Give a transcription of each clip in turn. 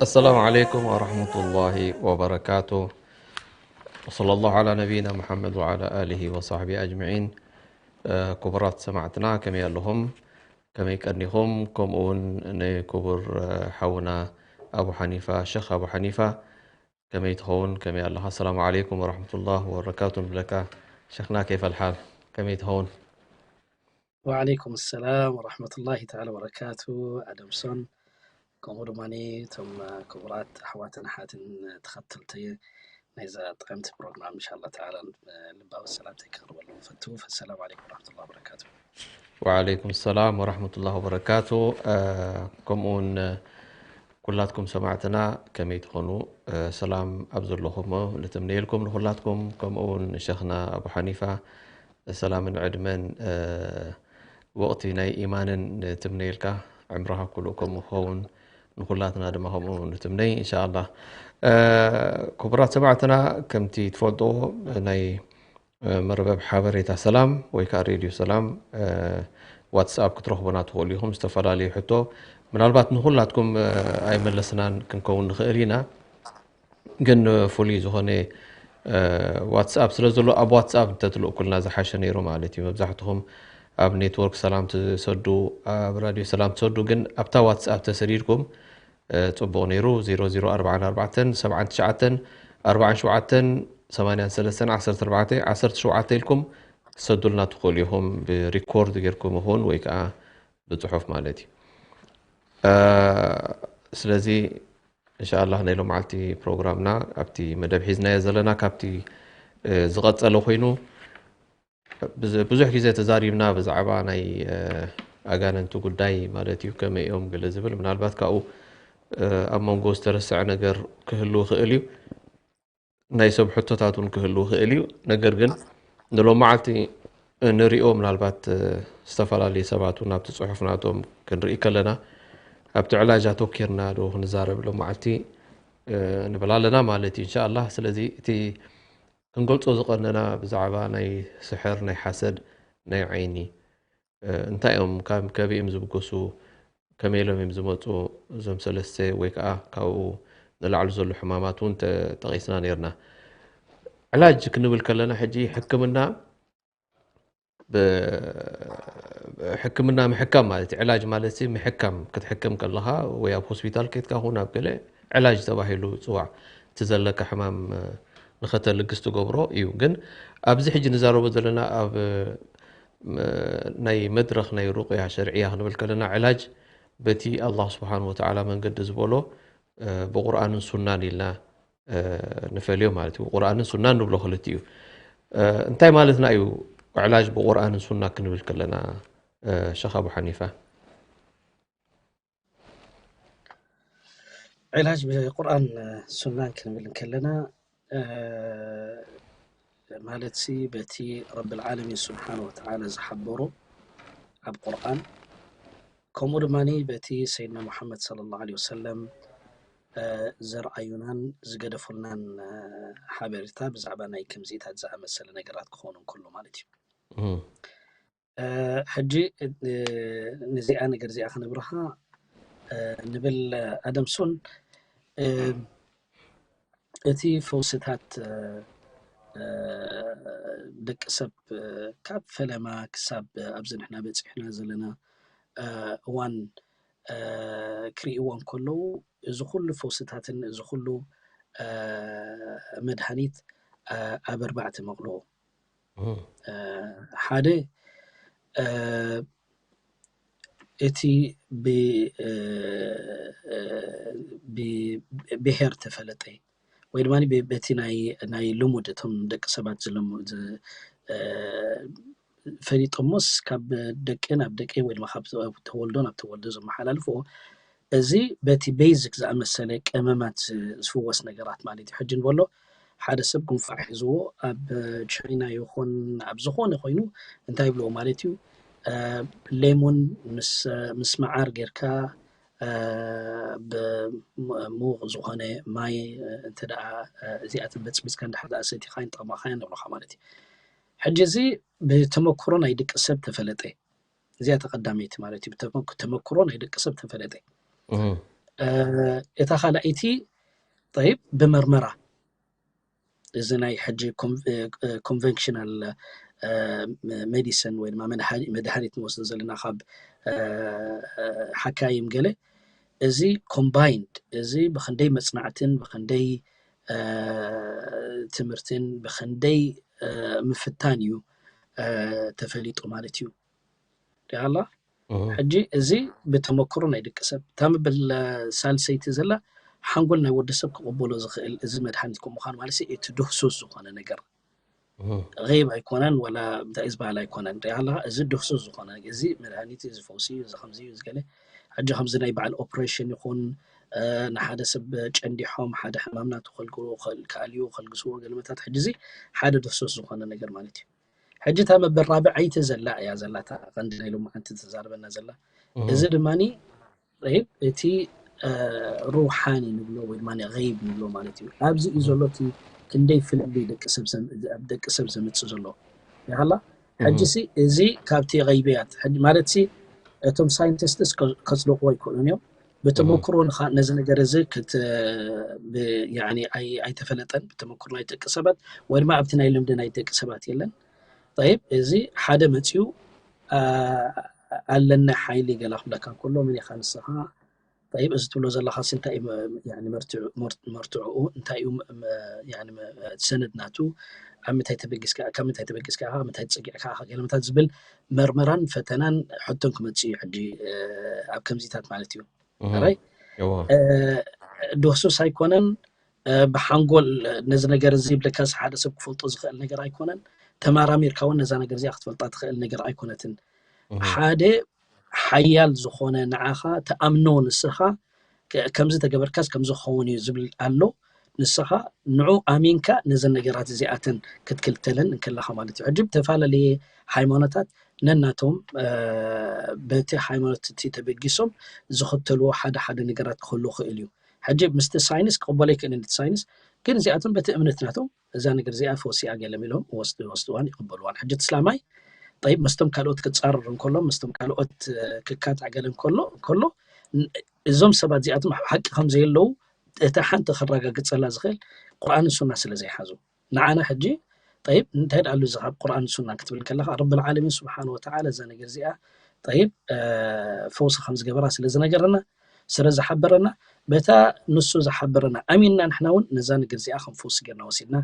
السلام عليكم ورحمة الله وبركاته. وصلى الله على نبينا محمد وعلى آله وصحبه أجمعين. ክቡራት ሰማዕትና ከመይ ኣለኹም? ከመይ ቀኒኹም? ከምኡ እውን ንክቡር ሓውና ኣቡ ሓኒፋ፣ ሸኽ ኣቡ ሓኒፋ ከመይ ትኸውን? ከመይ ኣለኻ? السلام عليكم ورحمة الله وبركاته ንብለካ ሸኽና፣ كيف الحال? ከመይ ትኸውን? وعليكم السلام ورحمة الله تعالى وبركاته ኣደምሶን፣ ከምኡ ድማ እቶም ክቡራት ኣሕዋትን ኣሓትን ተኸተልቲ ናይዛ ጥዕምቲ ፕሮግራም፣ إن شاء الله تعالى ልባዊ ሰላምተይ ከቕርበሎም ፈቱ። السلام عليكم ورحمة الله وبركاته. وعليكم السلام ورحمة الله وبركاته። ከምኡ እውን ኩላትኩም ሰማዕትና ከመይ ትኾኑ? ሰላም ኣብ ዘለኹሞ ንትምነየልኩም ንኹላትኩም፣ ከምኡ እውን ንሸኽና ኣቡ ሓኒፋ ሰላምን ዕድመን፣ ወቕቲ ናይ ኢማንን ትምነየልካ፣ ዕምርኻ ኩሉ ከምኡ ክኸውን ንኹላትና ድማ ከምኡ ንትምነይ إن شاء الله። ክቡራት ሰማዕትና፣ ከምቲ ትፈልጥዎ ናይ መርበብ ሓበሬታ ሰላም ወይ ከዓ ሬድዮ ሰላም ዋትስኣፕ ክትረኽቡና ትኽእሉ ኢኹም። ዝተፈላለዩ ሕቶ ምናልባት ንኹላትኩም ኣይመለስናን ክንከውን ንኽእል ኢና፣ ግን ፍሉይ ዝኾነ ዋትስኣፕ ስለ ዘሎ ኣብ ዋትስኣፕ እንተትልእኩልና ዝሓሸ ነይሩ ማለት እዩ። መብዛሕትኹም ኣብ ኔትወርክ ሰላም ትሰዱ፣ ኣብ ራድዮ ሰላም ትሰዱ፣ ግን ኣብታ ዋትስኣፕ ተሰዲድኩም ጽቡቕ ነይሩ። ዜሮ ዜሮ ኣርባዓን ኣርባዕተን ሰብዓን ትሽዓተን ኣርባዓን ሸውዓተን ሰማንያን ሰለስተን ዓሰርተ ኣርባዕተ ዓሰርተ ሸውዓተ ኢልኩም ትሰዱልና ትኽእሉ ኢኹም፣ ብሪኮርድ ጌርኩም ይኹን ወይ ከዓ ብጽሑፍ ማለት እዩ። ስለዚ እንሻኣላህ ናይ ሎማዓልቲ ፕሮግራምና ኣብቲ መደብ ሒዝናዮ ዘለና ካብቲ ዝቐጸለ ኮይኑ፣ ብዙሕ ግዜ ተዛሪብና ብዛዕባ ናይ ኣጋንንቲ ጉዳይ ማለት እዩ። ከመይ እዮም ገለ ዝብል፣ ምናልባት ካብኡ ኣብ መንጎ ዝተረስዐ ነገር ክህሉ ይኽእል እዩ። ናይ ሰብ ሕቶታት እውን ክህሉ ይኽእል እዩ። ነገር ግን ንሎማዓልቲ ንሪኦ፣ ምናልባት ዝተፈላለዩ ሰባት እውን ኣብቲ ጽሑፍ ናቶም ክንርኢ ከለና ኣብቲ ዕላጅ ኣተኪርና ዶ ክንዛረብ ሎማዓልቲ ንብል ኣለና ማለት እዩ። እንሻኣላህ ስለዚ እቲ ክንገልጾ ዝቐነና ብዛዕባ ናይ ስሕር፣ ናይ ሓሰድ፣ ናይ ዓይኒ እንታይ እዮም፣ ካብ ከበይ እዮም ዝብገሱ፣ ከመይ ኢሎም እዮም ዝመፁ እዞም ሰለስተ ወይ ከዓ ካብኡ ንላዕሊ ዘሎ ሕማማት እውን ተጠቒስና ነይርና። ዕላጅ ክንብል ከለና ሕጂ ሕክምና ሕክምና ምሕካም ማለት እዩ። ዕላጅ ማለት ሲ ምሕካም፣ ክትሕክም ከለኻ ወይ ኣብ ሆስፒታል ከይድካ ኹን ኣብ ገለ ዕላጅ ተባሂሉ ይፅዋዕ። እቲ ዘለካ ሕማም ንኸተልግስ ትገብሮ እዩ። ግን ኣብዚ ሕጂ ንዛረቦ ዘለና ኣብ ናይ መድረኽ ናይ ሩቕያ ሸርዕያ ክንብል ከለና ዕላጅ በቲ ኣላህ ስብሓን ወተዓላ መንገዲ ዝበሎ ብቁርኣንን ሱናን ኢልና ንፈልዮ ማለት እዩ። ቁርኣንን ሱናን ንብሎ ክልቲ እዩ። እንታይ ማለትና እዩ ዕላጅ ብቁርኣንን ሱና ክንብል ከለና ሸኽ ኣቡ ሓኒፋ? ዕላጅ ብቁርኣን ሱናን ክንብል ከለና ማለት ሲ በቲ ረብል ዓለሚን ስብሓን ወተዓላ ዝሓበሮ ኣብ ቁርኣን ከምኡ ድማ በቲ ሰይድና ሙሓመድ ሰለላሁ ዐለይሂ ወሰለም ዘርኣዩናን ዝገደፉልናን ሓበሬታ ብዛዕባ ናይ ከምዚታት ዝኣመሰለ ነገራት ክኸውን እንከሎ ማለት እዩ። ሕጂ ንዚኣ ነገር እዚኣ ክነብርኻ ንብል ኣደምሶን፣ እቲ ፈውስታት ደቂ ሰብ ካብ ፈለማ ክሳብ ኣብዚ ንሕና በፂሕና ዘለና እዋን ክርእይዎ እንከለዉ፣ እዚ ኩሉ ፈውስታትን እዚ ኩሉ መድሃኒት ኣብ ኣርባዕተ መቕሎ። ሓደ እቲ ብሄር ተፈለጠ ወይ ድማ በቲ ናይ ልሙድ እቶም ደቂ ሰባት ዝለሙ ፈሊጦሞስ ካብ ደቂ ናብ ደቂ ወይ ድማ ካብ ተወልዶ ናብ ተወልዶ ዘመሓላልፍዎ እዚ በቲ ቤዚክ ዝኣመሰለ ቀመማት ዝፍወስ ነገራት ማለት እዩ። ሕጂ ንበሎ ሓደ ሰብ ጉንፋዕ ሒዝዎ ኣብ ቻይና ይኹን ኣብ ዝኾነ ኮይኑ እንታይ ይብልዎ ማለት እዩ፣ ሌሞን ምስ መዓር ጌርካ ብሙቕ ዝኾነ ማይ እንተ ደኣ እዚኣተን በፅቢፅካ እንዳሓዛ ሰቲኻን ጠቕማኻን ንብሎኻ ማለት እዩ። ሕጂ እዚ ብተመክሮ ናይ ደቂ ሰብ ተፈለጠ። እዚኣ ተቐዳመይቲ ማለት እዩ። ብተመክሮ ናይ ደቂ ሰብ ተፈለጠ። እታ ካልኣይቲ ጠይብ ብመርመራ፣ እዚ ናይ ሕጂ ኮንቨንሽናል ሜዲሲን ወይ ድማ መድሃኒት ንወስዶ ዘለና ካብ ሓካይም ገለ፣ እዚ ኮምባይንድ፣ እዚ ብክንደይ መፅናዕትን ብክንደይ ትምህርትን ብክንደይ ምፍታን እዩ ተፈሊጡ ማለት እዩ። ሪኣላ ሕጂ እዚ ብተመክሮ ናይ ደቂ ሰብ እታ መበል ሳልሰይቲ ዘላ ሓንጎል ናይ ወዲ ሰብ ክቕበሎ ዝኽእል እዚ መድሃኒት ከም ምዃኑ ማለት እቲ ድህሱስ ዝኾነ ነገር፣ غيب ኣይኮነን ወላ እንታይ ዝበሃል ኣይኮነን። ሪኣላ እዚ ድህሱስ ዝኾነ እዚ መድሃኒት እዚ ፈውሲ እዚ ከምዚ እዩ ዝገለ ሕጂ ከምዚ ናይ በዓል ኦፕሬሽን ይኹን ንሓደ ሰብ ጨንዲሖም ሓደ ሕማም ናቱ ከልግስዎ ከልግስዎ ገለመታት ሕጂ እዚ ሓደ ድህሱስ ዝኾነ ነገር ማለት እዩ። ሕጂ እታ መበል ራብዐይቲ ዘላ እያ ዘላ እታ ቀንዲ ናይ ሎማዓንቲ ትዛረበና ዘላ። እዚ ድማ እቲ ሩሓኒ ንብሎ ወይ ድማ غيب ንብሎ ማለት እዩ። ኣብዚ እዩ ዘሎ እቲ ክንደይ ፍልልይ ደቂ ሰብ ዘምፅእ ዘሎ። ሪኣላ ሕጂ ሲ እዚ ካብቲ غيبيات ማለት ሲ እቶም ሳይንቲስትስ ከፅድቕዎ ኣይክእሉን እዮም። ብተመክሮ ነዚ ነገር እዚ ኣይተፈለጠን። ብተመክሮ ናይ ደቂ ሰባት ወይ ድማ ኣብቲ ናይ ልምዲ ናይ ደቂ ሰባት የለን። ጠይብ እዚ ሓደ መፅዩ ኣለና ሓይሊ ገላ ክብለካ እንከሎ መን ኢኻ ንስኻ? ጠይብ እዚ ትብሎ ዘለኻ ሲ እንታይ እዩ መርትዕኡ? እንታይ እዩ ሰነድ ናቱ? ኣብ ምንታይ ተበጊስካ? ካብ ምንታይ ተበጊስካ ኢኻ? ምንታይ ተፀጊዕካ ኢኻ? ገለመታት ዝብል መርመራን ፈተናን ሕቶን ክመፅእ እዩ ሕጂ ኣብ ከምዚታት ማለት እዩ። ራይ ድህሱስ ኣይኮነን። ብሓንጎል ነዚ ነገር እዚ ይብለካ ሓደ ሰብ ክፈልጦ ዝኽእል ነገር ኣይኮነን። ተማራሚርካ እውን ነዛ ነገር እዚኣ ክትፈልጣ ትኽእል ነገር ኣይኮነትን። ሓደ ሓያል ዝኾነ ንዓኻ ተኣምኖ ንስኻ ከምዚ ተገበርካስ ከምዚ ክኸውን እዩ ዝብል ኣሎ። ንስኻ ንዑ ኣሚንካ ነዘን ነገራት እዚኣተን ክትክልተለን እንከለኻ ማለት እዩ። ሕጂ ብተፈላለየ ሃይማኖታት ነናቶም በቲ ሃይማኖት እቲ ተበጊሶም ዝኽተልዎ ሓደ ሓደ ነገራት ክህሉ ይኽእል እዩ። ሕጂ ምስቲ ሳይንስ ክቕበሎ ኣይክእልን እቲ ሳይንስ፣ ግን እዚኣቶም በቲ እምነት ናቶም እዛ ነገር እዚኣ ፈውሲ እያ ገለ ኢሎም ይወስድዋን ይቕበልዋን። ሕጂ እቲ እስላማይ ጠይብ ምስቶም ካልኦት ክፃረር እንከሎ ምስቶም ካልኦት ክካታዕ ገለ እንከሎ እንከሎ እዞም ሰባት እዚኣቶም ኣብ ሓቂ ከም ዘየለዉ እታ ሓንቲ ክረጋግፀላ ዝኽእል ቁርኣንን ሱና ስለ ዘይሓዙ ንዓና ሕጂ ጠይብ እንታይ ደኣ ኣሎ እዚ ካብ ቁርኣን ሱና ክትብል ከለኻ ረብል ዓለሚን ስብሓን ወተዓላ እዛ ነገር እዚኣ ጠይብ ፈውሲ ከም ዝገበራ ስለ ዝነገረና ስለ ዝሓበረና በታ ንሱ ዝሓበረና ኣሚንና ንሕና እውን ነዛ ነገር እዚኣ ከም ፈውሲ ጌርና ወሲድና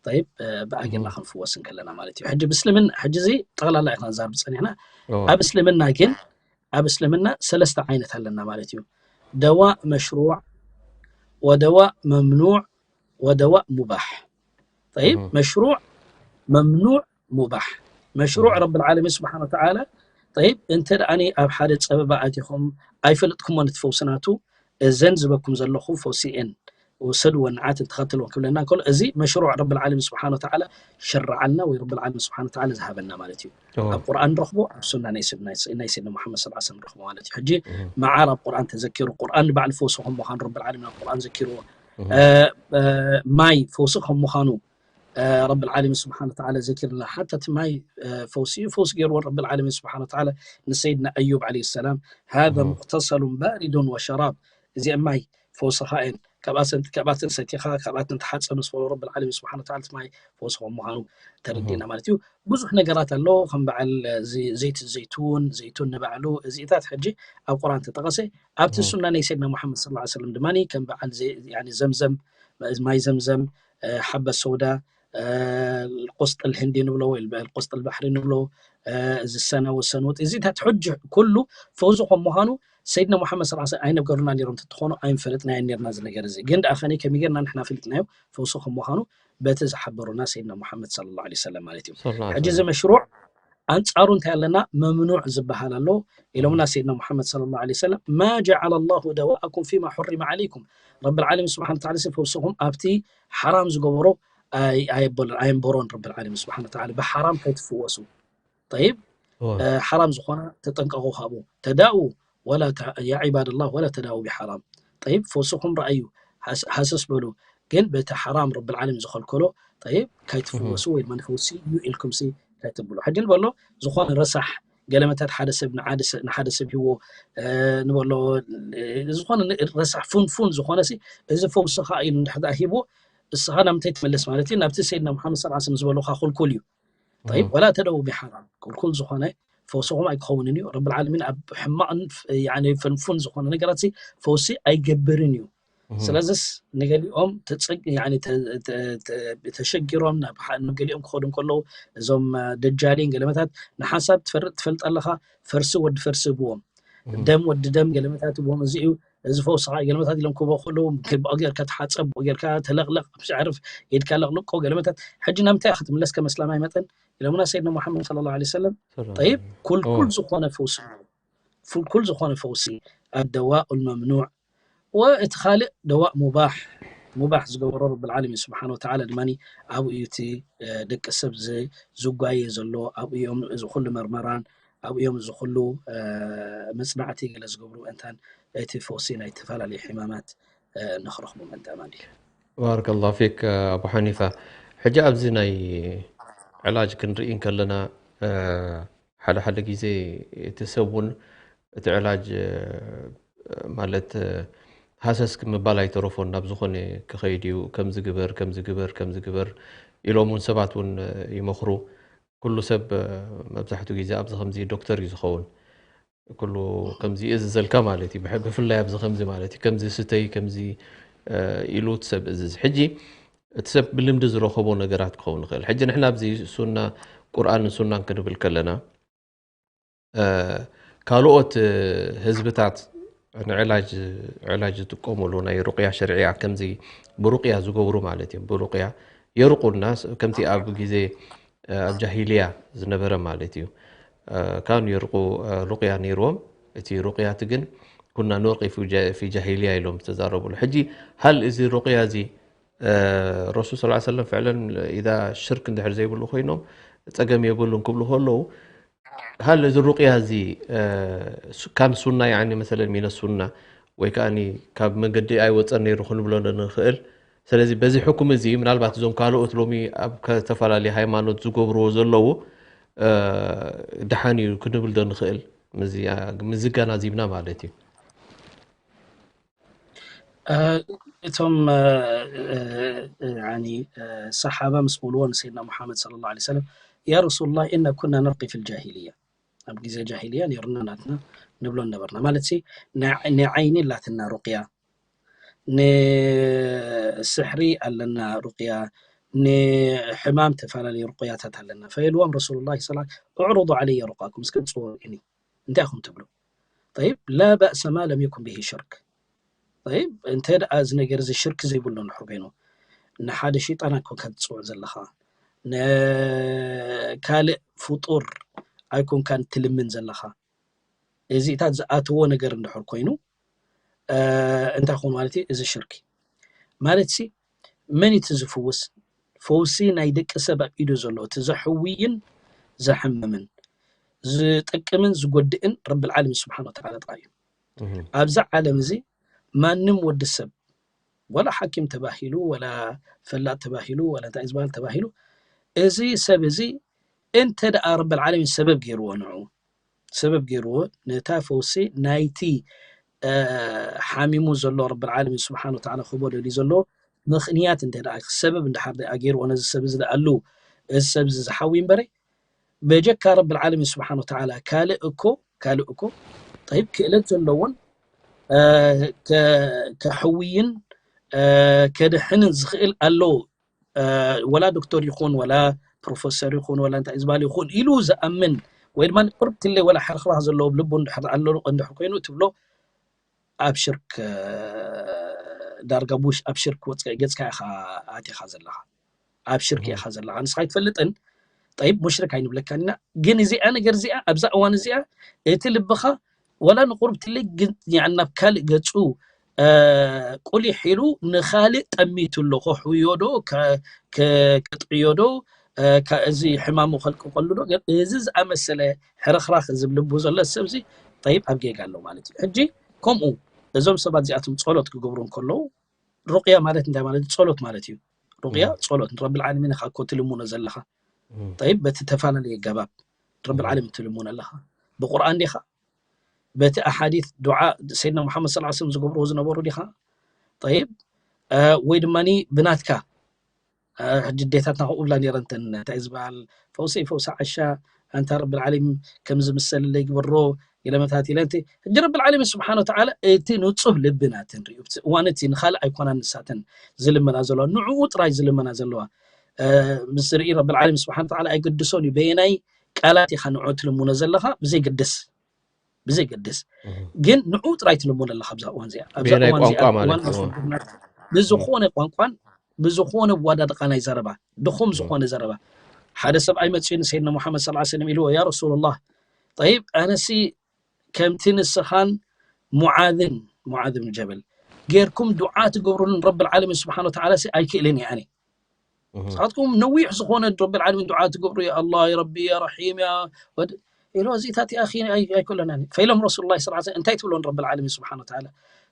ጠይብ ብኣ ጌርና ክንፍወስ እንከለና ማለት እዩ። ሕጂ ብእስልምና ሕጂ እዚ ጠቕላላ ኢና ንዛርብ ፀኒሕና። ኣብ እስልምና ግን ኣብ እስልምና ሰለስተ ዓይነት ኣለና ማለት እዩ። ደዋእ መሽሩዕ ወደዋእ መምኑዕ ወደዋእ ሙባሕ። ጠይብ መሽሩዕ መምኑዕ ሙባሕ። መሽሩዕ ረብል ዓለሚን ስብሓን ወተዓላ ጠይብ እንተ ደኣ ኣብ ሓደ ፀበባ ኣቲኹም ኣይፈለጥኩሞን እቲ ፈውሲ ናቱ እዘን ዝበኩም ዘለኹ ፈውሲ እየን ውሰድወን ንዓትን ተኸተልወን ክብለና እንከሎ እዚ መሽሩዕ ረብል ዓለሚን ስብሓን ወተዓላ ሸረዓልና ወይ ረብል ዓለሚን ስብሓን ወተዓላ ዝሃበና ማለት እዩ። ኣብ ቁርኣን ንረኽቦ ኣብ ሱና ናይ ሰይድና ሙሓመድ ሰለላሁ ዐለይሂ ወሰለም ንረኽቦ ማለት እዩ። ሕጂ መዓር ኣብ ቁርኣን ተዘኪሩ ቁርኣን ንባዕሉ ፈውሲ ከም ምዃኑ ረብል ዓለሚን ኣብ ቁርኣን ዘኪርዎ ማይ ፈውሲ ከም ምዃኑ ረብል ዓለሚን ስብሓን ወተዓላ ዘኪርና ሓታ እቲ ማይ ፈውሲ እዩ ፈውሲ ገይርዎ ረብል ዓለሚን ስብሓን ወተዓላ ንሰይድና ኣዩብ ዓለይሂ ሰላም ሃዛ ሙቅተሰሉን ባሪዱን ወሸራብ እዚአን ማይ ፈውስኻ እየን ካብኣተን ሰቲኻ ካብኣተን ተሓፀብ ምስ በሎ ረብል ዓለሚን ስብሓን ወተዓላ እቲ ማይ ፈውሲ ከም ምዃኑ ተረዲእና ማለት እዩ። ብዙሕ ነገራት ኣሎ ከም በዓል ዘይት ዘይቱን ዘይቱን ንባዕሉ እዚኢታት ሕጂ ኣብ ቁርኣን ተጠቐሰ ኣብቲ ሱና ናይ ሰይድና ሙሓመድ ሰለላሁ ዐለይሂ ወሰለም ድማ ከም በዓል ዘምዘም ማይ ዘምዘም ሓበት ሰውዳ ቁስጥል ህንዲ ንብሎ ወይ ቁስጥል ባሕሪ ንብሎ እዚ ሰና ወሰንወጥ እዚታት ሕጂ ኩሉ ፈውዚ ከም ምዃኑ ሰይድና ሙሓመድ ሰለላሁ ዐለይሂ ወሰለም ኣይነገሩና ነይሮም ተትኾኑ ኣይንፈልጥናዮ ነርና እዚ ነገር እዚ ግን ደኣ ከመይ ከመይ ጌርና ንሕና ፈሊጥናዮ ፈውሲ ከም ምዃኑ በቲ ዝሓበሩና ሰይድና ሙሓመድ ሰለላሁ ዐለይሂ ወሰለም ማለት እዩ። ሕጂ እዚ መሽሩዕ ኣንጻሩ እንታይ ኣለና? መምኑዕ ዝበሃል ኣሎ። ኢሎምና ሰይድና ሙሓመድ ሰለላሁ ዐለይሂ ወሰለም፣ "ማ ጀዐለ ላሁ ደዋኣኩም ፊማ ሑሪመ ዐለይኩም"፣ ረብል ዓለሚን ስብሓነ ወተዓላ ፈውስኹም ኣብቲ ሓራም ዝገበሮ ኣይ- ኣየበሎ- ኣየንበሮን። ረብል ዓለሚን ስብሓነ ወተዓላ ብሓራም ከይትፍወሱ። ጠይብ፣ ሓራም ዝኾነ ተጠንቀቑ ካብኡ። ተዳኡ ወላ ተ- ያ ዒባደላህ ወላ ተዳኡ ብሓራም። ጠይብ፣ ፈውስኹም ረኣዩ፣ ሃስ- ሃሰስ በሉ። ግን በቲ ሓራም ረብል ዓለሚን ዝኸልከሎ፣ ጠይብ፣ ካይትፍወሱ ወይ ድማ ፈውሲ እዩ ኢልኩም ሲ ካይትብሉ። ሕጂ ንበሎ ዝኾነ ረሳሕ ገለመታት ሓደ ሰብ ንሓደ ሰ- ንሓደ ሰብ ሂዎ፣ እ፣ ንበሎ፣ እ፣ ዝኾነ ን- ረሳሕ ፉንፉን ዝኾነ ሲ እዚ ፈውስኻ ኢሉ እንድሕር ደኣ ሂቦ፣ እስኻ ናብ ምንታይ ትመለስ ማለት እዩ? ናብቲ ሰይድና ሙሓመድ ሰለላሁ ዐለይሂ ወሰለም ዝበሉኻ ኩልኩል እዩ። ጠይብ፣ ወላ ተደው ብሓራም፣ ኩልኩል ዝኾነ ፈውስኹም ኣይክኸውንን እዩ። ረብል ዓለሚን ኣብ ሕማቕን ፍ- ያኒ ፍንፉን ዝኾነ ነገራት ሲ ፈውሲ ኣይገብርን እዩ። ስለዚስ ንገሊኦም ተጸግ- ያኒ ተ- ተ- ተ- ተሸጊሮም ናብ ሓ- ንገሊኦም ክኸዱ እንከለዉ እዞም እ፣ ደጃሊን ገለመታት ንሓንሳብ ትፈርጥ ትፈልጥ ኣለኻ፣ ፈርሲ ወዲ ፈርሲ ህብዎም፣ ደም ወዲ ደም ገለመታት ህብዎም። እዚ እዩ እዚ ፈውስኻ ገለመታት ኢሎም ክቦ ከለዉ ብኡ ጌርካ ተሓጸብ፣ ብኡ ጌርካ ተለቕለቕ፣ ብሻዕርፍ ኢድካ ለቕልቆ ገለመታት። ሕጂ ናብ ምንታይ ክትምለስ ከም እስላማይ መጠን ኢሎምና ሰይድና ሙሓመድ ሰለላሁ ዐለይሂ ወሰለም። ጠይብ፣ ኩልኩል ዝኾነ ፈውሲ፣ ኩልኩል ዝኾነ ፈውሲ ኣደዋኡል መምኑዕ ወእቲ ካልእ ደዋእ ሙባሕ፣ ሙባሕ ዝገበሮ ረብል ዓለሚን ስብሓነ ወተዓላ ድማ ኣብኡ እዩ እቲ እ፣ ደቂ ሰብ ዝ- ዝጓየ ዘሎ፣ ኣብኡ እዮም እዚ ኩሉ መርመራን ኣብኡ እዮም እዚ ኩሉ እ፣ መጽናዕቲ ገለ ዝገብሩ። እንታን እቲ ፈውሲ ናይ ዝተፈላለዩ ሕማማት እ፣ ንኽረኽቡ ምእንታ ማለት እዩ። ባረከላሁ ፊክ ኣቡ ሓኒፋ። ሕጂ ኣብዚ ናይ ዕላጅ ክንርኢ እንከለና እ፣ ሓደ ሓደ ግዜ እቲ ሰብ እውን እቲ ዕላጅ እ፣ ማለት እ፣ ሃሰስ ክምባል ኣይተረፎን ናብ ዝኾነ ክኸይድ እዩ። ከምዚ ግበር ከምዚ ግበር ከምዚ ግበር ኢሎም እውን ሰባት እውን እ፣ ይመኽሩ። ኩሉ ሰብ እ፣ መብዛሕትኡ ግዜ ኣብዚ ከምዚ ዶክተር እዩ ዝኸውን። ኩሉ ከምዚ ይእዝዘልካ ማለት እዩ። ብሕ- ብፍላይ ኣብዚ ከምዚ ማለት እዩ። ከምዚ ስተይ ከምዚ እ፣ ኢሉ እቲ ሰብ እዝዝ። ሕጂ እቲ ሰብ ብልምዲ ዝረኸቦ ነገራት ክኸውን ይኽእል። ሕጂ ንሕና ኣብዚ ሱና ቁርኣንን ሱናን ክንብል ከለና እ፣ ካልኦት እ፣ ህዝብታት ንዕላጅ ዕላጅ ዝጥቀሙሉ ናይ ሩቅያ ሸርዕያ ከምዚ ብሩቅያ ዝገብሩ ማለት እዮም። ብሩቅያ የርቁልና ስ- ከምቲ ኣብ ግዜ እ፣ ኣብ ጃሂልያ ዝነበረ ማለት እዩ። እ፣ ካኑ የርቁ እ፣ ሩቅያ ነይርዎም። እቲ ሩቅያ እቲ ግን ኩና ንወቂ ፊ ጃ- ፊ ጃሂልያ ኢሎም ዝተዛረቡሉ። ሕጂ ሃል እዚ ሩቅያ እዚ እ፣ ረሱል ሰለላሁ ዐለይሂ ወሰለም ፍዕለን ኢዛ ሽርክ እንድሕር ዘይብሉ ኮይኖም ጸገም የብሉን ክብሉ ከለዉ ሃል እዚ ሩቅያ እዚ እ፣ ሱ- ካን ሱና ያኒ መሰለን ሚነ ሱና ወይ ከኣኒ ካብ መንገዲ ኣይወፀን ነይሩ ክንብሎ ንኽእል። ስለዚ በዚ ሕኩም እዚ ምናልባት እዞም ካልኦት ሎሚ ኣብ ዝተፈላለዩ ሃይማኖት ዝገብርዎ ዘለዉ እ፣ ድሓን እዩ ክንብል ዶ ንኽእል? ምዚ- ምዝጋናዚብና ማለት እዩ። እ፣ እቶም እ፣ እ፣ እ፣ ያኒ እ፣ ሰሓባ ምስ በልዎ ንሰይድና ሙሓመድ ሰለላሁ ዐለይሂ ወሰለም፣ ያ ረሱሉላህ፣ ኢና ኩና ነርቂ ፊል ጃሂልያ፣ ኣብ ግዜ ጃሂልያ ነይሩና ናትና ንብሎ ነበርና። ማለት ሲ ንዓ- ንዓይኒ ኣላትና ሩቅያ፣ ንስሕሪ ኣለና ሩቅያ፣ ንሕማም ተፈላለዩ ሩቅያታት ኣለና። ፈየልዎም ረሱሉላህ ሰላ እዕሩዱ ዓለየ ሩቃኩም፣ እስከ ምፅዎ ርኢኒ እንታይ ኢኹም ትብሉ? ጠይብ፣ ላ በእሰ ማ ለም የኩን ብሂ ሽርክ። ጠይብ፣ እንተ ደኣ እዚ ነገር እዚ ሽርክ ዘይብሉ እንድሕር ኮይኑ፣ ንሓደ ሸይጣን ኣይኮንካን ትፅውዕ ዘለኻ፣ ንካልእ ፍጡር ኣይኮንካን ትልምን ዘለኻ። እዚታት ዝኣተዎ ነገር እንድሕር ኮይኑ እ፣ እንታይ ኾን ማለት እዩ? እዚ ሽርክ ማለት ሲ መን እቲ ዝፍውስ? ፈውሲ ናይ ደቂ ሰብ ኣብ ኢዱ ዘሎ እቲ ዘሕውይን ዘሕምምን ዝጠቅምን ዝጎድእን ረብል ዓለሚን ስብሓን ወተዓላ ጥራይ እዩ። ኣብዚ ዓለም እዚ ማንም ወዲ ሰብ ወላ ሓኪም ተባሂሉ ወላ ፈላጥ ተባሂሉ ወላ እንታይ ዝበሃል ተባሂሉ እዚ ሰብ እዚ እንተ ደኣ ረብል ዓለሚን ሰበብ ገይርዎ ንዑ ሰበብ ገይርዎ ነታ ፈውሲ ናይቲ እ፣ ሓሚሙ ዘሎ ረብል ዓለሚን ስብሓን ወተዓላ ክቦ ደልዩ ዘሎ ምኽንያት እንተ ደኣ ሰበብ እንድሓር ደኣ ገይርዎ ነዚ ሰብ እዚ ደኣ ኣለዉ እዚ ሰብ እዚ ዝሓዊ እምበረ በጀካ ረብል ዓለሚን ስብሓን ወተዓላ ካልእ እኮ ካልእ እኮ ጠይብ ክእለት ዘለዎን እ፣ ከ- ከሕውይን እ፣ ከድሕንን ዝኽእል ኣለዎ እ፣ ወላ ዶክተር ይኹን ወላ ፕሮፈሰር ይኹን ወላ እንታይ ዝበሃል ይኹን ኢሉ ዝኣምን ወይ ድማ ቅርብ ክለ ወላ ሕርኽራኽ ዘለዎ ልቡ እንድሕር ኣሎ እንድሕር ኮይኑ ትብሎ ኣብ ሽርክ እ፣ ዳርጋ ቡሽ ኣብ ሽርክ ወፅካ ገፅካ ኢኻ ኣቲኻ ዘለኻ ኣብ ሽርክ ኢኻ ዘለኻ ንስኻ ኣይትፈልጥን ጠይብ ሙሽሪክ ኣይንብለካን ኢና። ግን እዚኣ ነገር እዚኣ ኣብዛ እዋን እዚኣ እቲ ልብኻ ወላ ንቁርብ ትልይ ግን ያዕ ናብ ካልእ ገጹ እ፣ ቁሊሕ ኢሉ ንኻልእ ጠሚቱ ኣሎ። ከሕውዮ ዶ ከ- ከ- ከጥዕዮ ዶ እ፣ ከ- እዚ ሕማሙ ከልቅቀሉ ዶ ገ- እዚ ዝኣመሰለ ሕርኽራኽ ዝብል ልቡ ዘሎ ሰብዚ ጠይብ ኣብ ጌጋ ኣሎ ማለት እዩ። ሕጂ ከምኡ እዞም ሰባት እዚኣቶም ጸሎት ክገብሩ እንከለዉ ሩቅያ ማለት እንታይ ማለት እዩ? ጸሎት ማለት እዩ። ሩቅያ ጸሎት ንረብል ዓለሚን ኢኻ እኮ ትልምኖ ዘለኻ። ጠይብ በቲ ተፈላለየ ገባብ ረብል ዓለሚን ትልምኖ ኣለኻ። ብቁርኣን ዲኻ? በቲ ኣሓዲት ዱዓ ሰይድና ሙሓመድ ሰለላሁ ዐለይሂ ወሰለም ዝገብርዎ ዝነበሩ ዲኻ? ጠይብ እ፣ ወይ ድማ ብናትካ እ፣ ሕጂ ዴታትና ከምኡ ብላ ነይረን እተን እንታይ ዝበሃል ፈውሰይ ፈውሲ ዓሻ ኣንታ ረብል ዓለሚን ከምዚ ምሰለለይ ግበሮ ገለመታት ኢለን እቲ ሕጂ ረብል ዓለሚን ስብሓን ወተዓላ እቲ ንፁህ ልቢ ናተን ሪኡ እቲ እዋን እቲ ንኻልእ ኣይኮናን ንሳተን ዝልመና ዘለዋ ንዕኡ ጥራይ ዝልመና ዘለዋ እ፣ ምስ ርኢ ረብል ዓለሚን ስብሓን ወተዓላ ኣይገድሶን እዩ በየናይ ቃላት ኢኻ ንዕኡ ትልምኖ ዘለኻ ብዘይገድስ ብዘይገድስ ግን ንዑ ጥራይ ትልምኖ ኣለካ ኣብዛ እዋን እዚኣ ኣብዛ ብናይ እዋን እዚኣ ቋንቋ ማለት እዋን እዩ። ኣስወግድና ብዝኾነ ቋንቋን ብዝኾነ ዋዳድቃ ናይ ዘረባ ድኹም ዝኾነ ዘረባ ሓደ ሰብ ኣይመፅኡ ንሰይድና ሙሓመድ ስ ሰለም ኢልዎ ያ ረሱሉላህ ጠይብ ኣነሲ ከምቲ ንስኻን ሙዓዝን ሙዓዝ ብን ጀበል ጌርኩም ዱዓ ትገብሩልን ረብል ዓለሚን ስብሓን ወተዓላ ሲ ኣይክእልን እየ ኣነ ንስኻትኩም ነዊሕ ዝኾነ ረብል ዓለሚን ዱዓ ትገብሩ ያ ኣላ ያ ረቢ ያ ረሒም ያ ወድ ኢሎ እዚታት ያ ኣኺ ኣይኮለናን ፈኢሎም ረሱሉላህ ስ እንታይ ትብሎን ረብል ዓለሚን ስብሓን ወተዓላ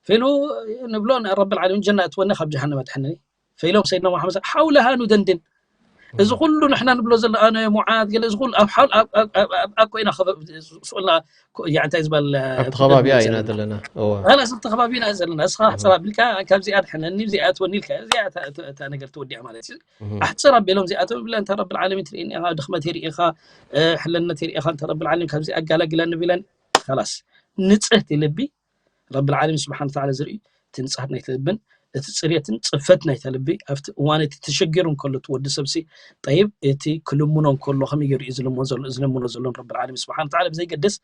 ፈኢሉ ንብሎ ረብል ዓለሚን ጀና እትወኒ ካብ ጀሃነም ኣድሕነኒ ፈኢሎም ሰይድና ሙሓመድ ሓውለሃ ኑደንድን እዚ ኩሉ ንሕና ንብሎ ዘሎ ኣነ ሙዓዝ ገለ እዚ ኩሉ ኣብ ሓል ኣብ ኮይና ስኡልና እንታይ ዝበል ኣብቲ ከባቢያ ኢና ዘለና ኣላስ ኣብቲ ከባቢና ዘለና እስኻ ኣሕፅር ኣቢልካ ካብዚኣ ድሕነኒ ዚኣ ትወኒ ኢልካ እዚኣ እታ ነገር ተወዲኣ ማለት እዩ ኣሕፅር ኣቢሎም ዚኣቶም ብለ እንታ ረብል ዓለሚን ትርእኒ ኢኻ ድኽመት ይርኢ ኢኻ ሕለነት ይርኢ ኢኻ እንታ ረብል ዓለሚን ካብዚ ኣጋላግለኒ ቢለን ላስ ንፅህቲ ልቢ ረብል ዓለሚን ስብሓን ተዓላ ዝርኢ እቲ ንፅሃት ናይቲ ልብን እቲ ፅርየትን ፅፈት ናይታ ልቢ ኣብቲ እዋን እቲ ተሸጊሩ እንከሎ እቲ ወዲ ሰብሲ ጠይብ እቲ ክልምኖ እንከሎ ከመይ ገይሩ እዩ ዝልምኖ ዘሎን ረብል ዓለሚን ስብሓን ተዓላ ብዘይገድስ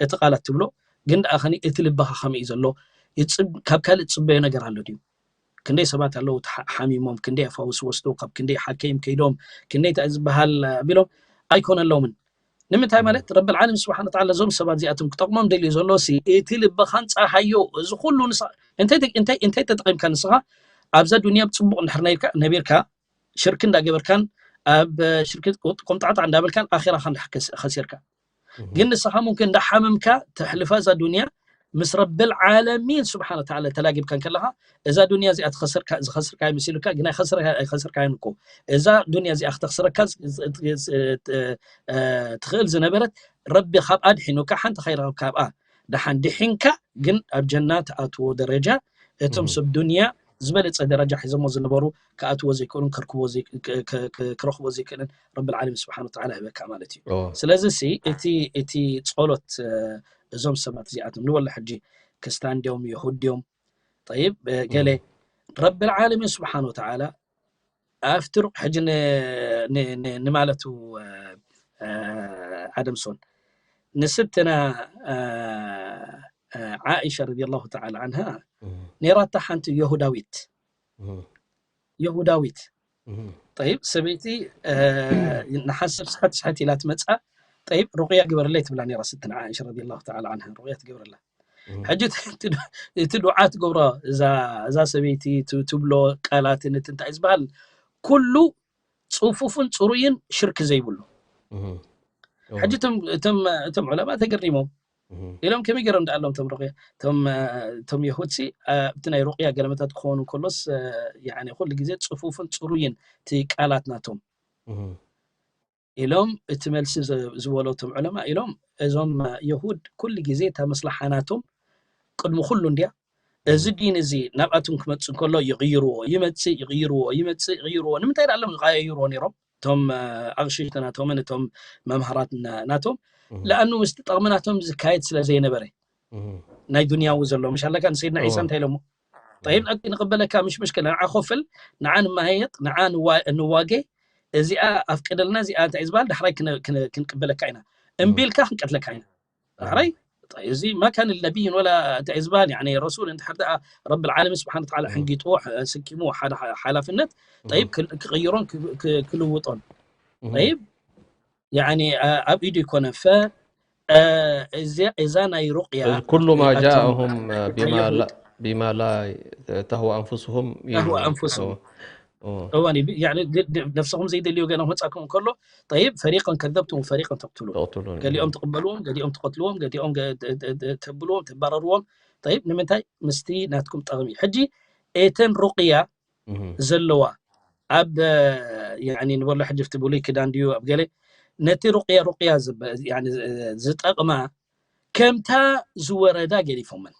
እቲ ቃላት ትብሎ ግን ደኣ ከኒ እቲ ልብኻ ከመይ እዩ ዘሎ ካብ ካልእ ትፅበዮ ነገር ኣሎ ድዩ ክንደይ ሰባት ኣለዉ ሓሚሞም ክንደይ ኣፋውስ ወስዶ ካብ ክንደይ ሓከይም ከይዶም ክንደይ እንታይ ዝበሃል ኣቢሎም ኣይኮነሎምን ንምንታይ ማለት ረብል ዓለም ስብሓን ወተዓላ እዞም ሰባት እዚኣቶም ክጠቕሞም ደልዩ ዘሎ ሲ እቲ ልብኻን ፀሃዮ እዚ ኩሉ እንታይ ተጠቂምካ ንስኻ ኣብዛ ዱንያ ብፅቡቅ እንድሕር ነቢርካ ሽርክ እንዳገበርካን ኣብ ሽርክ ቆምጣዕጣ እንዳበልካን ኣኼራኻ ከሲርካ ግን ንስኻ ሙምክን እንዳሓመምካ ተሕልፋ እዛ ዱንያ ምስ ረብል ዓለሚን ስብሓን ወተዓላ ተላጊብካ እንከለኻ እዛ ዱንያ እዚኣ ዝኸስርካ ይመስልካ ግን ኣይኸስርካያን እኮ እዛ ዱንያ እዚኣ ክተኽስረካ ትኽእል ዝነበረት ረቢ ካብኣ ድሒኑካ ሓንቲ ከይረኸብካ ኣብኣ ደሓን ድሒንካ ግን ኣብ ጀና ትኣትዎ ደረጃ እቶም ሰብ ዱንያ ዝበለፀ ደረጃ ሒዞሞ ዝነበሩ ክኣትዎ ዘይክእሉን ክረኽቦ ዘይክእልን ረብል ዓለሚን ስብሓን ወተዓላ ህበካ ማለት እዩ ስለዚ ሲ እቲ እቲ ጸሎት እዞም ሰባት እዚኣቶም ንበሎ ሕጂ ክስታን ድዮም ይሁድ ድዮም ጠይብ ገለ ረብል ዓለሚን ስብሓን ወተዓላ ኣብቲ ሩቅ ሕጂ ንማለቱ ኣደምሶን ንስትና ዓኢሻ ረዲየላሁ ተዓላ ዓንሃ ነይራታ ሓንቲ የሁዳዊት የሁዳዊት ጠይብ ሰበይቲ ንሓንሰብ ስሕት ስሕት ኢላ ትመፅኣ ጠይብ ሩቅያ ግበርለይ ትብላ ነይራ ስትና ዓኢሻ ረዲየላሁ ተዓላ ዓንሃ ሩቅያ ትገብረላ ሕጂ እቲ ዱዓ ትገብሮ እዛ ሰበይቲ ትብሎ ቃላትን እቲ እንታይ ዝበሃል ኩሉ ፅፉፍን ፅሩይን ሽርክ ዘይብሉ ሕጂ እቶም ዑለማ ተገሪሞም ኢሎም ከመይ ገይሮም ደኣሎም ቶም ሩቅያ እቶም የሁድሲ ኣብቲ ናይ ሩቅያ ገለመታት ክኾኑ ከሎስ ኩሉ ግዜ ፅፉፍን ፅሩይን እቲ ቃላት ናቶም ኢሎም እቲ መልሲ ዝበሎ እቶም ዑለማ ኢሎም እዞም የሁድ ኩሉ ግዜ እታ መስላሓ ናቶም ቅድሚ ኩሉ እንድያ እዚ ዲን እዚ ናብኣቶም ክመፅእ እንከሎ ይቕይርዎ ይመፅእ ይቕይርዎ ይመፅእ ይቕይርዎ ንምንታይ ደኣሎም ዝቐያይርዎ ነይሮም እቶም ኣቕሽሽቲ ናቶምን እቶም መምሃራት ናቶም ለኣኑ ምስቲ ጠቕሚ ናቶም ዝካየድ ስለ ዘይነበረ ናይ ዱንያዊ ዘሎ ምሽ ኣለካ ንሰይድና ዒሳ እንታይ ኢሎሞ ጠይብ ኣቲ ንቕበለካ ምሽ ምሽክል ንዓ ኮፍል ንዓ ንመሃየጥ ንዓ ንዋጌ እዚኣ ኣፍቅደልና እዚኣ እንታይ ዝበሃል ዳሕራይ ክንቅበለካ ኢና እምቢልካ ክንቀትለካ ኢና ዳሕራይ እዚ ما كان لنبي ولا እንታይ ዝበሃል يعني رسول እንድሕር ደኣ ረቢ العالمين سبحانه وتعالى ሕንጊጥዎ ስኪምዎ ሓደ ሓላፍነት ጠይብ ክቕይሮን ክልውጦን ጠይብ ያኒ ኣብ ኢዱ ይኮነ ፈ እዛ ናይ ሩቅያ ኩሉ ማ ጃእሁም ቢማ ላ ተህዋ ኣንፉስሁም ተህዋ ኣንፉስሁም ነፍስኹም ዘይደልዮ ገና መጻኩም ከሎ፣ ጠይብ፣ ፈሪቀን ከዘብቱም ፈሪቀን ተቅትሉ፣ ገሊኦም ትቅበልዎም፣ ገሊኦም ትቀትልዎም፣ ገሊኦም ተብልዎም፣ ተባረርዎም። ጠይብ፣ ንምንታይ? ምስቲ ናትኩም ጠቕሚ። ሕጂ እተን ሩቅያ ዘለዋ ኣብ ንበሎ ሕጂ ብቲ ብሉይ ክዳን ድዩ ኣብ ገለ ነቲ ሩቅያ ሩቅያ ዝጠቕማ ከምታ ዝወረዳ ገዲፎመን።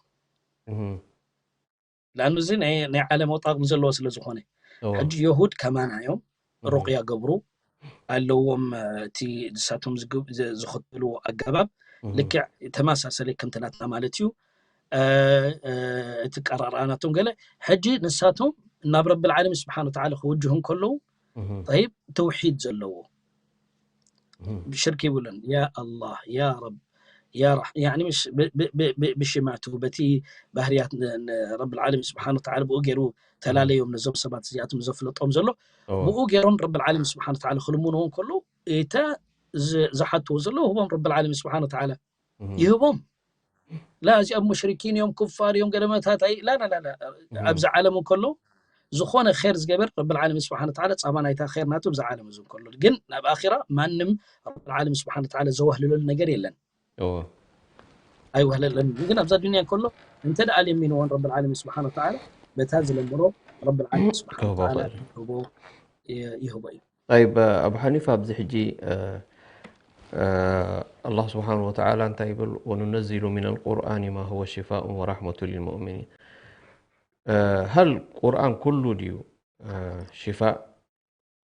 ለኣኑ እዚ ናይ ዓለማዊ ጣቕሚ ዘለዎ ስለ ዝኾነ። ሕጂ የሁድ ከማና እዮም፣ ሩቅያ ገብሩ ኣለዎም። እቲ ንሳቶም ዝኽተልዎ ኣገባብ ልክዕ ተመሳሰለ ከምቲ ናትና ማለት እዩ። እቲ ቀራርኣ ናቶም ገለ። ሕጂ ንሳቶም ናብ ረብል ዓለሚን ስብሓን ወተዓላ ክውጅሁ እንከለዉ፣ ጠይብ፣ ተውሒድ ዘለዎ ሽርክ ይብሉን። ያ ኣላህ፣ ያ ረብ፣ ያ ራሕ-፣ ያኒ ምሽ-፣ ብ-፣ ብ-፣ ብ-፣ ብ-፣ ብሽማቱ፣ በቲ ባህርያት ን-፣ ን-፣ ረብል ዓለሚን ስብሓን ወተዓላ ብኡ ገይሩ ተላለዮም ነዞም ሰባት እዚኣቶም ዘፍለጦም ዘሎ። ብኡ ገይሮም ረብል ዓለሚን ስብሓን ወተዓላ ክልምንዎ እንከለዉ፣ እተ ዝ-፣ ዝሓትዎ ዘለዉ ህቦም ረብል ዓለሚን ስብሓን ወተዓላ ይህቦም። ላ እዚኦም ሙሽሪኪን እዮም፣ ኩፋር እዮም፣ ገለ መታታ ላ ላ ላ ላ። ኣብዚ ዓለም እንከሎ ዝኾነ ኸይር ዝገበር ረብል ዓለሚን ስብሓን ወተዓላ ጻማ ናይታ ኸይር ናቱ ኣብዚ ዓለም እዚ እንከሎ። ግን ናብ ኣኺራ ማንም ረብል ዓለሚን ስብሓን ወተዓላ ዘወህልለሉ ነገር የለን። ኣይወህለለን። ግን ኣብዛ ዱንያ እንከሎ እንተ ደኣ ለሚንዎን ረብል ዓለሚን ስብሓን ወተዓላ በታ ዝለምኖ ረብል ዓለሚን ስብሓን ወተዓላ ክህቦ ይህቦ እዩ። طيب ኣቡ ሓኒፋ ኣብዚ ሕጂ ኣላህ ስብሓን ወተዓላ እንታይ ይብል? ወኑነዚሉ ሚን ኣልቁርኣኒ ማ ሁወ ሽፋኡን ወራሕመቱ ሊልሙእሚኒን። ሀል ቁርኣን ኩሉ ድዩ ሽፋእ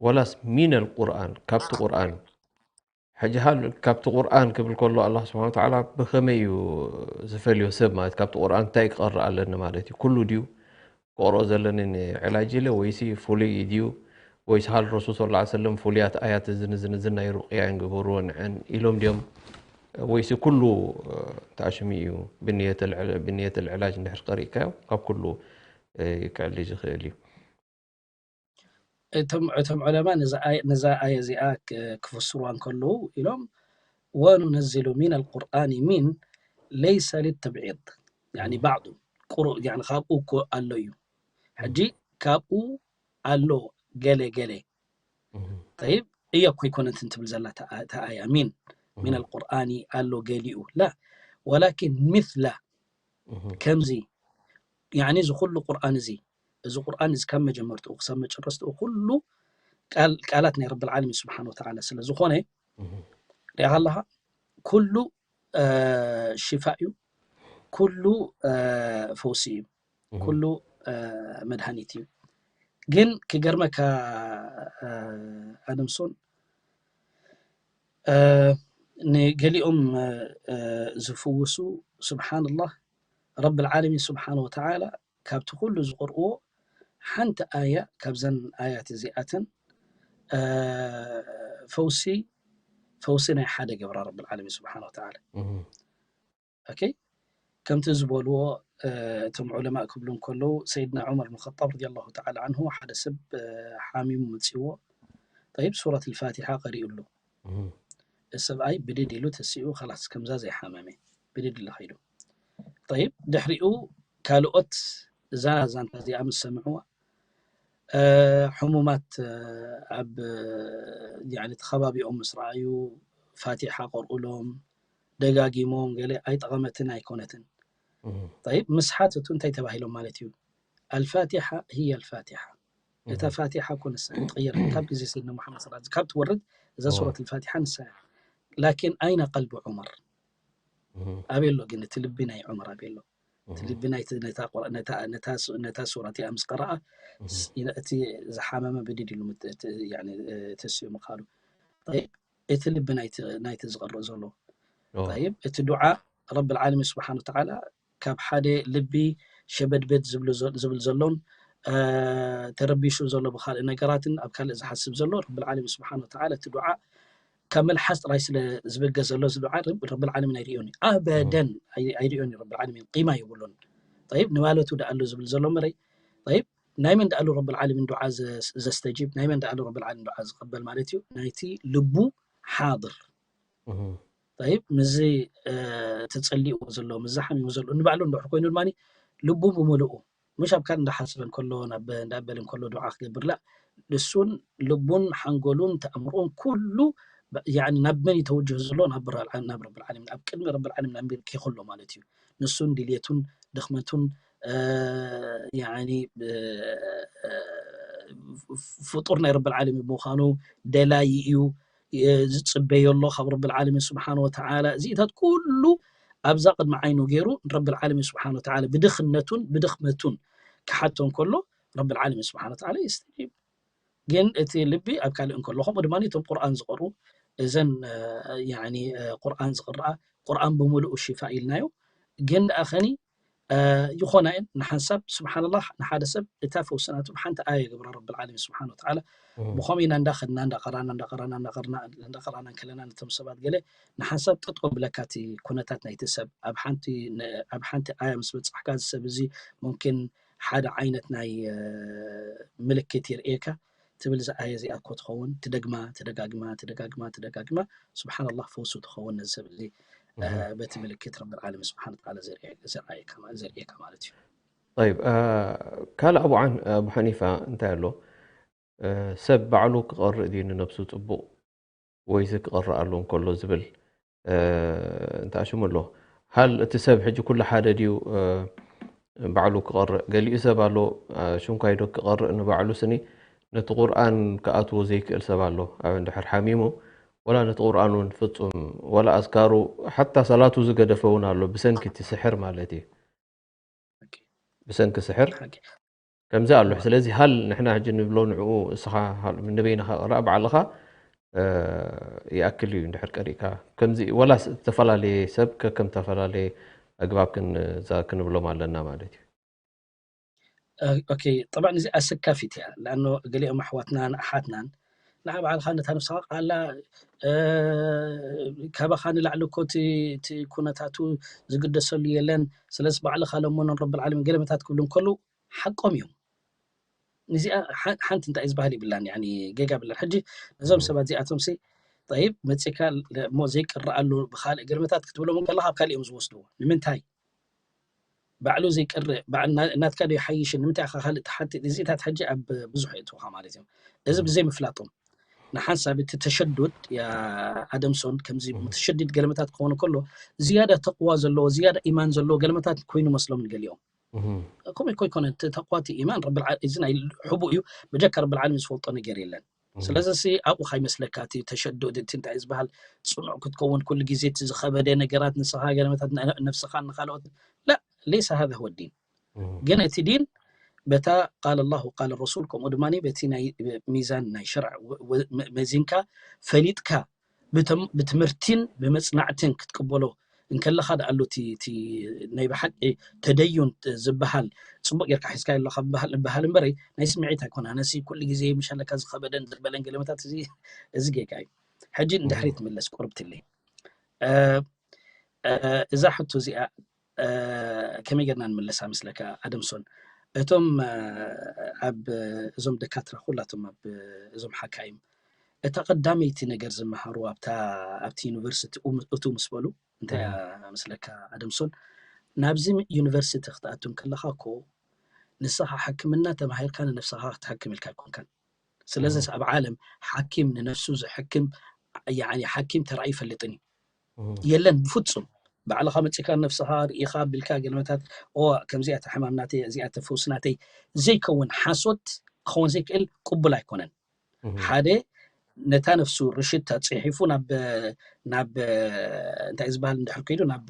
ወላስ ሚን ኣልቁርኣን ካብቲ ቁርኣን? ሕጂ ሀል ካብቲ ቁርኣን ክብል ከሎ ኣላህ ስብሓን ወተዓላ ብኸመይ እዩ ዝፈልዮ ሰብ ማለት ካብቲ ቁርኣን እንታይ ክቐርእ ኣለኒ ማለት እዩ? ኩሉ ድዩ ክቕርኦ ዘለኒ ንዕላጅ ኢለ ወይሲ ፍሉይ ድዩ? ወይስ ሃል ረሱል ሰለላሁ ዐለይሂ ወሰለም ፍሉያት ኣያት እዝን እዝን እዝን ናይ ሩቅያ እዮም ግበርዎ ንዐን ኢሎም ድዮም? ወይሲ ኩሉ ተኣሽሚ እዩ ብንየት ልዕላጅ እንድሕር ቀሪእካዮ ካብ ኩሉ ክዕሊ ዝኽእል እዩ። እቶም እቶም ዑለማ ነዛ ኣየ- ነዛ ኣየ እዚኣ ክ- ክፍስሩዋ እንከለዉ ኢሎም ወኑነዚሉ ሚን ኣልቁርኣኒ ሚን ለይሰ ሊተብዒድ ያኒ ባዕዱ ቁሩእ ያኒ ካብኡ እኮ ኣሎ እዩ። ሕጂ ካብኡ ኣሎ ገለ ገለ ጠይብ እያ እኮ ኣይኮነትን ትብል ዘላ እታ ኣያ ሚን ሚን ኣልቁርኣኒ ኣሎ ገሊኡ ላ ወላኪን ሚስላ ከምዚ ያኒ እዚ ኩሉ ቁርኣን እዚ እዚ ቁርኣን እዚ ካብ መጀመርትኡ ክሳብ መጨረስትኡ ኩሉ ቃላት ናይ ረብል ዓለሚን ስብሓን ወተዓላ ስለ ዝኾነ ሪኣ ኣለኻ ኩሉ ሽፋ እዩ ኩሉ ፈውሲ እዩ ኩሉ መድሃኒት እዩ ግን ክገርመካ ኣደምሶን ንገሊኦም ዝፍውሱ ስብሓንላህ ረብል ዓለሚን ስብሓን ወተዓላ ካብቲ ኩሉ ዝቕርዎ ሓንቲ ኣያ ካብዘን ኣያት እዚኣተን ፈውሲ ፈውሲ ናይ ሓደ ገብራ ረብል ዓለሚን ስብሓን ወተዓላ ኦኬ ከምቲ ዝበልዎ እቶም ዑለማእ ክብሉ እንከለዉ ሰይድና ዑመር ብን ኸጣብ ረዲየላሁ ተዓላ ዓንሁ ሓደ ሰብ ሓሚሙ መፂዎ ጠይብ ሱረት ልፋቲሓ ቀሪኡሉ ሰብኣይ ብድድ ኢሉ ተሲኡ ኸላስ ከምዛ ዘይሓመመ ብድድ ኢሉ ኸይዱ ጠይብ ድሕሪኡ ካልኦት እዛ ዛንታ እዚኣ ምስ ሰምዕዋ ሕሙማት ኣብ ያኒ እቲ ከባቢኦም ምስ ረኣዩ ፋቲሓ ቀርኡሎም ደጋጊሞም ገለ ኣይጠቐመትን ኣይኮነትን። ጠይብ ምስ ሓተቱ እንታይ ተባሂሎም ማለት እዩ? ኣልፋቲሓ ህየ ኣልፋቲሓ እታ ፋቲሓ እኮ ንሳ እያ ትቕየር ካብ ግዜ ሰይድና ሙሓመድ ሰለላሁ ዐለይሂ ወሰለም ካብ ትወርድ እዛ ሱረት ኣልፋቲሓ ንሳ እያ። ላኪን ኣይነ ቀልቢ ዑመር ኣበይ ኣሎ ግን እቲ ልቢ ናይ ዑመር ኣበይ ኣሎ? እቲ ልቢ ናይቲ ነታ ቁር- ነታ ነታ ሱ- ነታ ሱራ እቲኣ ምስ ቀረኣ ስ- ኢነ- እቲ ዝሓመመ ብድድ ኢሉ ምት- እቲ- ያኒ፣ እ፣ ተሲኡ ምኻዱ። ጠይብ፣ እቲ ልቢ ናይቲ ናይቲ ዝቐርእ ዘሎ ኦ፣ ጠይብ፣ እቲ ዱዓ ረብል ዓለሚን ስብሓን ወተዓላ ካብ ሓደ ልቢ ሸበድበድ ዝብሉ ዘ- ዝብል ዘሎን እ፣ ተረቢሹ ዘሎ ብካልእ ነገራትን ኣብ ካልእ ዝሓስብ ዘሎ ረብል ዓለሚን ስብሓን ወተዓላ እቲ ዱዓ ካብ መልሓስ ጥራይ ስለ ዝበገስ ዘሎ እዚ ዱዓ ረብል ዓለሚን ኣይርእዮን እዩ ኣበደን ኣይ- ኣይርእዮን እዩ ረብል ዓለሚን ቂማ የብሉን ጠይብ ንማለቱ ደኣሉ ዝብል ዘሎ መረይ ጠይብ ናይ መን ደኣሉ ረብል ዓለሚን ዱዓ ዘ- ዘስተጂብ ናይ መን ደኣሉ ረብል ዓለሚን ዱዓ ዝቀበል ማለት እዩ ናይቲ ልቡ ሓድር። ጠይብ፣ ምዚ ተጸሊእዎ ዘሎ፣ ምዚ ሓሚሙ ዘሎ እንባዕሉ እንድሕር ኮይኑ ድማ ልቡ ብምልኡ፣ ምሽ ኣብ ካል እንዳሓሰበ እንከሎ፣ ናብ እንዳበለ እንከሎ ዱዓ ክገብር ላ፣ ንሱን ልቡን ሓንጎሉን ተኣምሮን ኩሉ ናብ መን እዩ ተወጅህ ዘሎ? ናብ ረብል ዓለሚን፣ ኣብ ቅድሚ ረብል ዓለሚን ኣንቢርኪ ከሎ ማለት እዩ። ንሱን ድልየቱን ድኽመቱን ፍጡር ናይ ረብል ዓለሚን ብምዃኑ ደላይ እዩ፣ ዝጽበዮ ኣሎ ካብ ረብል ዓለሚን ስብሓን ወተዓላ። እዚኢታት ኩሉ ኣብዛ ቅድሚ ዓይኑ ገይሩ ረብል ዓለሚን ስብሓን ወተዓላ ብድኽነቱን ብድኽመቱን ክሓቶ እንከሎ ረብል ዓለሚን ስብሓን ወተዓላ የስተጂብ። ግን እቲ ልቢ ኣብ ካልእ እንከሎ፣ ከምኡ ድማ እቶም ቁርኣን ዝቕርኡ፣ እዘን ቁርኣን ዝቕርኣ፣ ቁርኣን ብምሉኡ ሽፋ ኢልናዮ። ግን ደኣ ኸኒ ይኾና እየን ንሓንሳብ። ስብሓንላህ፣ ንሓደ ሰብ እታ ፈውሲ ናቱ ብሓንቲ ኣያ ይገብራ ረብል ዓለሚን ስብሓን ወተዓላ። ብኸምኡ ኢና እንዳኸድና እንዳቐራና እንዳቐራና እንዳቐራና እንዳቐራና እንከለና፣ ነቶም ሰባት ገለ ንሓንሳብ ጠጠው ብለካ እቲ ኩነታት ናይቲ ሰብ። ኣብ ሓንቲ ኣብ ሓንቲ ኣያ ምስ በጻሕካ፣ እዚ ሰብ እዚ ሙምኪን ሓደ ዓይነት ናይ ምልክት ይርእየካ ትብል፣ እዛ ኣያ እዚኣ እኮ ትኸውን፣ ትደግማ ትደጋግማ ትደጋግማ ትደጋግማ፣ ስብሓንላህ፣ ፈውሱ ትኸውን ነዚ ሰብ እዚ። በቲ ምልክት ረብል ዓለሚን ስብሓን ወተዓላ ዘርእየካ ማለት እዩ። ጠይብ፣ ካልእ ኣቡ ሓኒፋ እንታይ ኣሎ? ሰብ ባዕሉ ክቐርእ ድዩ ንነብሱ ጽቡቕ፣ ወይሲ ክቐርእ ኣሎ እንከሎ ዝብል እንተኣሽሙ ኣሎ። ሃል እቲ ሰብ ሕጂ ኩሉ ሓደ ድዩ ባዕሉ ክቐርእ? ገሊኡ ሰብ ኣሎ ሽንኳይዶ ክቐርእ ንባዕሉ ስኒ፣ ነቲ ቁርኣን ክኣትዎ ዘይክእል ሰብ ኣሎ። ኣብ እንድሕር ሓሚሙ፣ ወላ ነቲ ቁርኣን እውን ፍጹም፣ ወላ ኣዝካሩ፣ ሓታ ሰላቱ ዝገደፈ እውን ኣሎ፣ ብሰንኪ እቲ ስሕር ማለት እዩ። ብሰንኪ ስሕር ከምዚ ኣሎ። ስለዚ ሃል ንሕና ሕጂ ንብሎ ንዕኡ፣ እስኻ ንበይንኻ ቅራእ፣ ባዕልኻ ይኣክል እዩ እንድሕር ቀሪእካ። ከምዚ ወላ ዝተፈላለየ ሰብ ከከም ዝተፈላለየ ኣግባብ ክንብሎም ኣለና ማለት እዩ። ኦኬ፣ ጠብዓን እዚ ኣሰካፊት እያ። ለኣኖ ገሊኦም ኣሕዋትናን ኣሓትናን ንዓ ባዕልኻ ነታ ነብስኻ ቃላ ካባኻ ንላዕሊ እኮ እቲ ኩነታቱ ዝግደሰሉ የለን፣ ስለዚ ባዕልኻ ለመኖን ረብል ዓለሚን ገለመታት ክብሉ እንከሉ ሓቆም እዮም። ንዚኣ ሓንቲ እንታይ ዝበሃል ይብላን፣ ያኒ ጌጋ ብለን። ሕጂ ነዞም ሰባት እዚኣቶም ሲ ጠይብ መፂካ እሞ ዘይቅረኣሉ ብካልእ ገለመታት ክትብሎም ከለካ ኣብ ካሊእ እዮም ዝወስድዎ። ንምንታይ ባዕሉ ዘይቅርእ ናትካ ዶ ይሓይሽን? ንምንታይ ኢኻ ካልእ ትሓትት? እዚታት ሕጂ ኣብ ብዙሕ የእትውኻ ማለት እዮም። እዚ ብዘይ ምፍላጦም ንሓንሳብ እቲ ተሸዱድ ኣደምሶን ከምዚ ሙተሸድድ ገለመታት ክኸውን ከሎ ዝያዳ ተቕዋ ዘለዎ ዝያዳ ኢማን ዘለዎ ገለመታት ኮይኑ መስሎም ንገሊኦም። ከምኡ እኮ ይኮነ፣ እቲ ተቕዋ እቲ ኢማን እዚ ናይ ሕቡእ እዩ። ብጀካ ረብል ዓለሚን ዝፈልጦ ነገር የለን። ስለዚ ሲ ኣብኡ ካይመስለካ እቲ ተሸዱድ እቲ እንታይ ዝበሃል ጽኑዕ ክትከውን ኩሉ ግዜ እቲ ዝኸበደ ነገራት ንስኻ ገለመታት ነፍስኻ ንኻልኦት ላ ለይሰ ሃذا هو الدين። ግን እቲ ዲን በታ ቃል ኣላሁ ቃል ረሱል ከምኡ ድማ በቲ ናይ ሚዛን ናይ ሸርዕ መዚንካ ፈሊጥካ ብትምህርቲን ብመፅናዕትን ክትቅበሎ እንከለኻ ደኣሉ እቲ ናይ ብሓቂ ተደዩን ዝበሃል ፅቡቅ ጌርካ ሒዝካ ኣለካ በሃል እምበረይ ናይ ስምዒት ኣይኮነ። ኣነሲ ኩሉ ግዜ ምሻለካ ዝኸበደን ዝበለን ገለመታት እዚ ጌጋ እዩ። ሕጂ ንድሕሪት ትምለስ ቁርብትለይ እዛ ሕቶ እዚኣ ከመይ ጌርና ንምለሳ መስለካ ኣደምሶን? እቶም ኣብ እዞም ደካትራ ኩላቶም ኣብ እዞም ሓካይም እታ ቀዳመይቲ ነገር ዝመሃሩ ኣብታ ኣብቲ ዩኒቨርሲቲ እቱ ምስ በሉ እንታይ መስለካ ኣደምሶን? ናብዚ ዩኒቨርሲቲ ክትኣቱ እንከለኻ እኮ ንስኻ ሕክምና ተማሂርካ ንነብስኻ ክትሕክም ኢልካ ኣይኮንካን። ስለዚ ኣብ ዓለም ሓኪም ንነፍሱ ዝሕክም ሓኪም ተራእዩ ይፈልጥን እዩ የለን ብፍፁም። ባዕልኻ መፂእካ ነብስኻ ርኢኻ ቢልካ ገለመታት ከምዚኣ ሕማም ናተይ እዚኣ ፈውሲ ናተይ ዘይከውን ሓሶት ክኸውን ዘይክእል ቅቡል ኣይኮነን። ሓደ ነታ ነፍሱ ርሽታ ፅሒፉ ናብ ናብ እንታይ ዝበሃል እንድሕር ከይዱ ናብ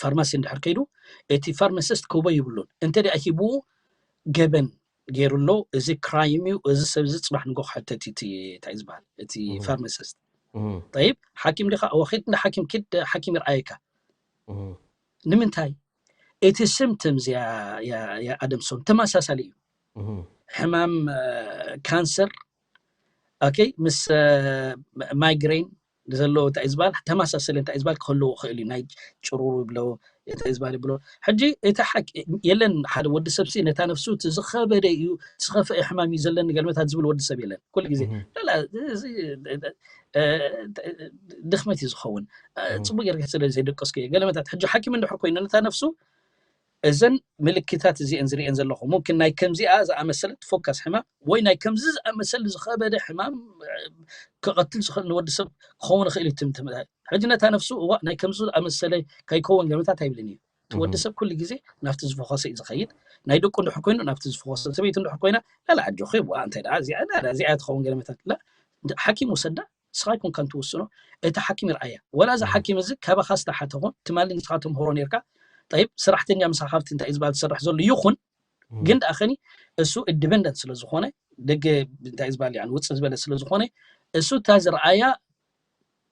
ፋርማሲ እንድሕር ከይዱ እቲ ፋርማሲስት ክህቦ ይብሉን እንተ ሂቡ ገበን ገይሩ ኣሎ። እዚ ክራይም እዩ። እዚ ሰብ እዚ ፅባሕ ንጎ ክሕተት እዩ እንታይ ዝበሃል እቲ ፋርማሲስት። ጠይብ ሓኪም ዲኻ? ወኺድ እንዳ ሓኪም ኪድ ሓኪም ይርኣየካ። ንምንታይ? እቲ ስምትም ኣደምሶን ተመሳሳሊ እዩ። ሕማም ካንሰር ኦኬ ምስ ማይግሬን ንዘለዎ እንታይ እዩ ዝበሃል፣ ተመሳሰለ እንታይ እዩ ዝበሃል ክህልዎ ይኽእል እዩ። ናይ ጭሩሩ ይብሎ፣ እንታይ እዩ ዝበሃል ይብሎ። ሕጂ እቲ ሓቂ የለን፣ ሓደ ወዲ ሰብሲ ነታ ነፍሱ እቲ ዝኸበደ እዩ፣ ዝኸፍአ ሕማም እዩ ዘለኒ ገልመታት ዝብል ወዲ ሰብ የለን። ኩሉ ግዜ እህ። ላላ፣ እዚ፣ እ፣ ድኽመት እዩ ዝኸውን። እ፣ እህ። ጽቡቅ ጌርካ ስለ ዘይደቀስኩ እየ ገልመታት። ሕጂ ሓኪም እንድሕር ኮይኑ ነታ ነፍሱ እዘን ምልክታት እዚአን ዝርእየን ዘለኹ፣ ሙምኪን ናይ ከምዚኣ ዝኣመሰለት ፎካስ ሕማም ወይ ናይ ከምዚ ዝኣመሰለ ዝኸበደ ሕማም፣ እ፣ ክቐትል ዝኽእል ንወዲ ሰብ ክኸውን ይኽእል እዩ። ትም-፣ ትም-፣ ሕጂ ነታ ነፍሱ እዋ ናይ ከምዚ ዝኣመሰለ ከይከውን ገምታት ኣይብልን እዩ። እቲ ወዲ እህ። ሰብ ኩሉ ግዜ ናብቲ ዝፈኾሰ እዩ ዝኸይድ። ናይ ደቁ እንድሕር ኮይኑ ናብቲ ዝፈኾሰ፣ ሰበይቱ እንድሕር ኮይና ላላ ኣጆኺ እዋ እንታይ ደኣ እዚኣ፣ ላላ እዚኣ ትኸውን ገምታት። ላ፣ ሓኪም ውሰዳ፣ ንስኻ ኣይኮንካን ትውስኖ፣ እቲ ሓኪም ይርኣያ። ወላ እዚ እህ። ሓኪም እዚ ካባኻ ዝተሓተ ኾን ትማሊ ንስኻ ተምህሮ ኔርካ፣ ጠይብ፣ ሰራሕተኛ ምሳኻ ኣብቲ እንታይ እዩ ዝበሃል ዝሰርሕ ዘሎ ይኹን፣ እህ። ግን ደኣ ኸኒ እሱ ኢንዲፐንደንት ስለ ዝኾነ፣ ደገ እንታይ እዩ ዝበሃል፣ ያኒ ውፅእ ዝበለ ስለ ዝኾነ፣ እሱ እታ ዝረኣያ፣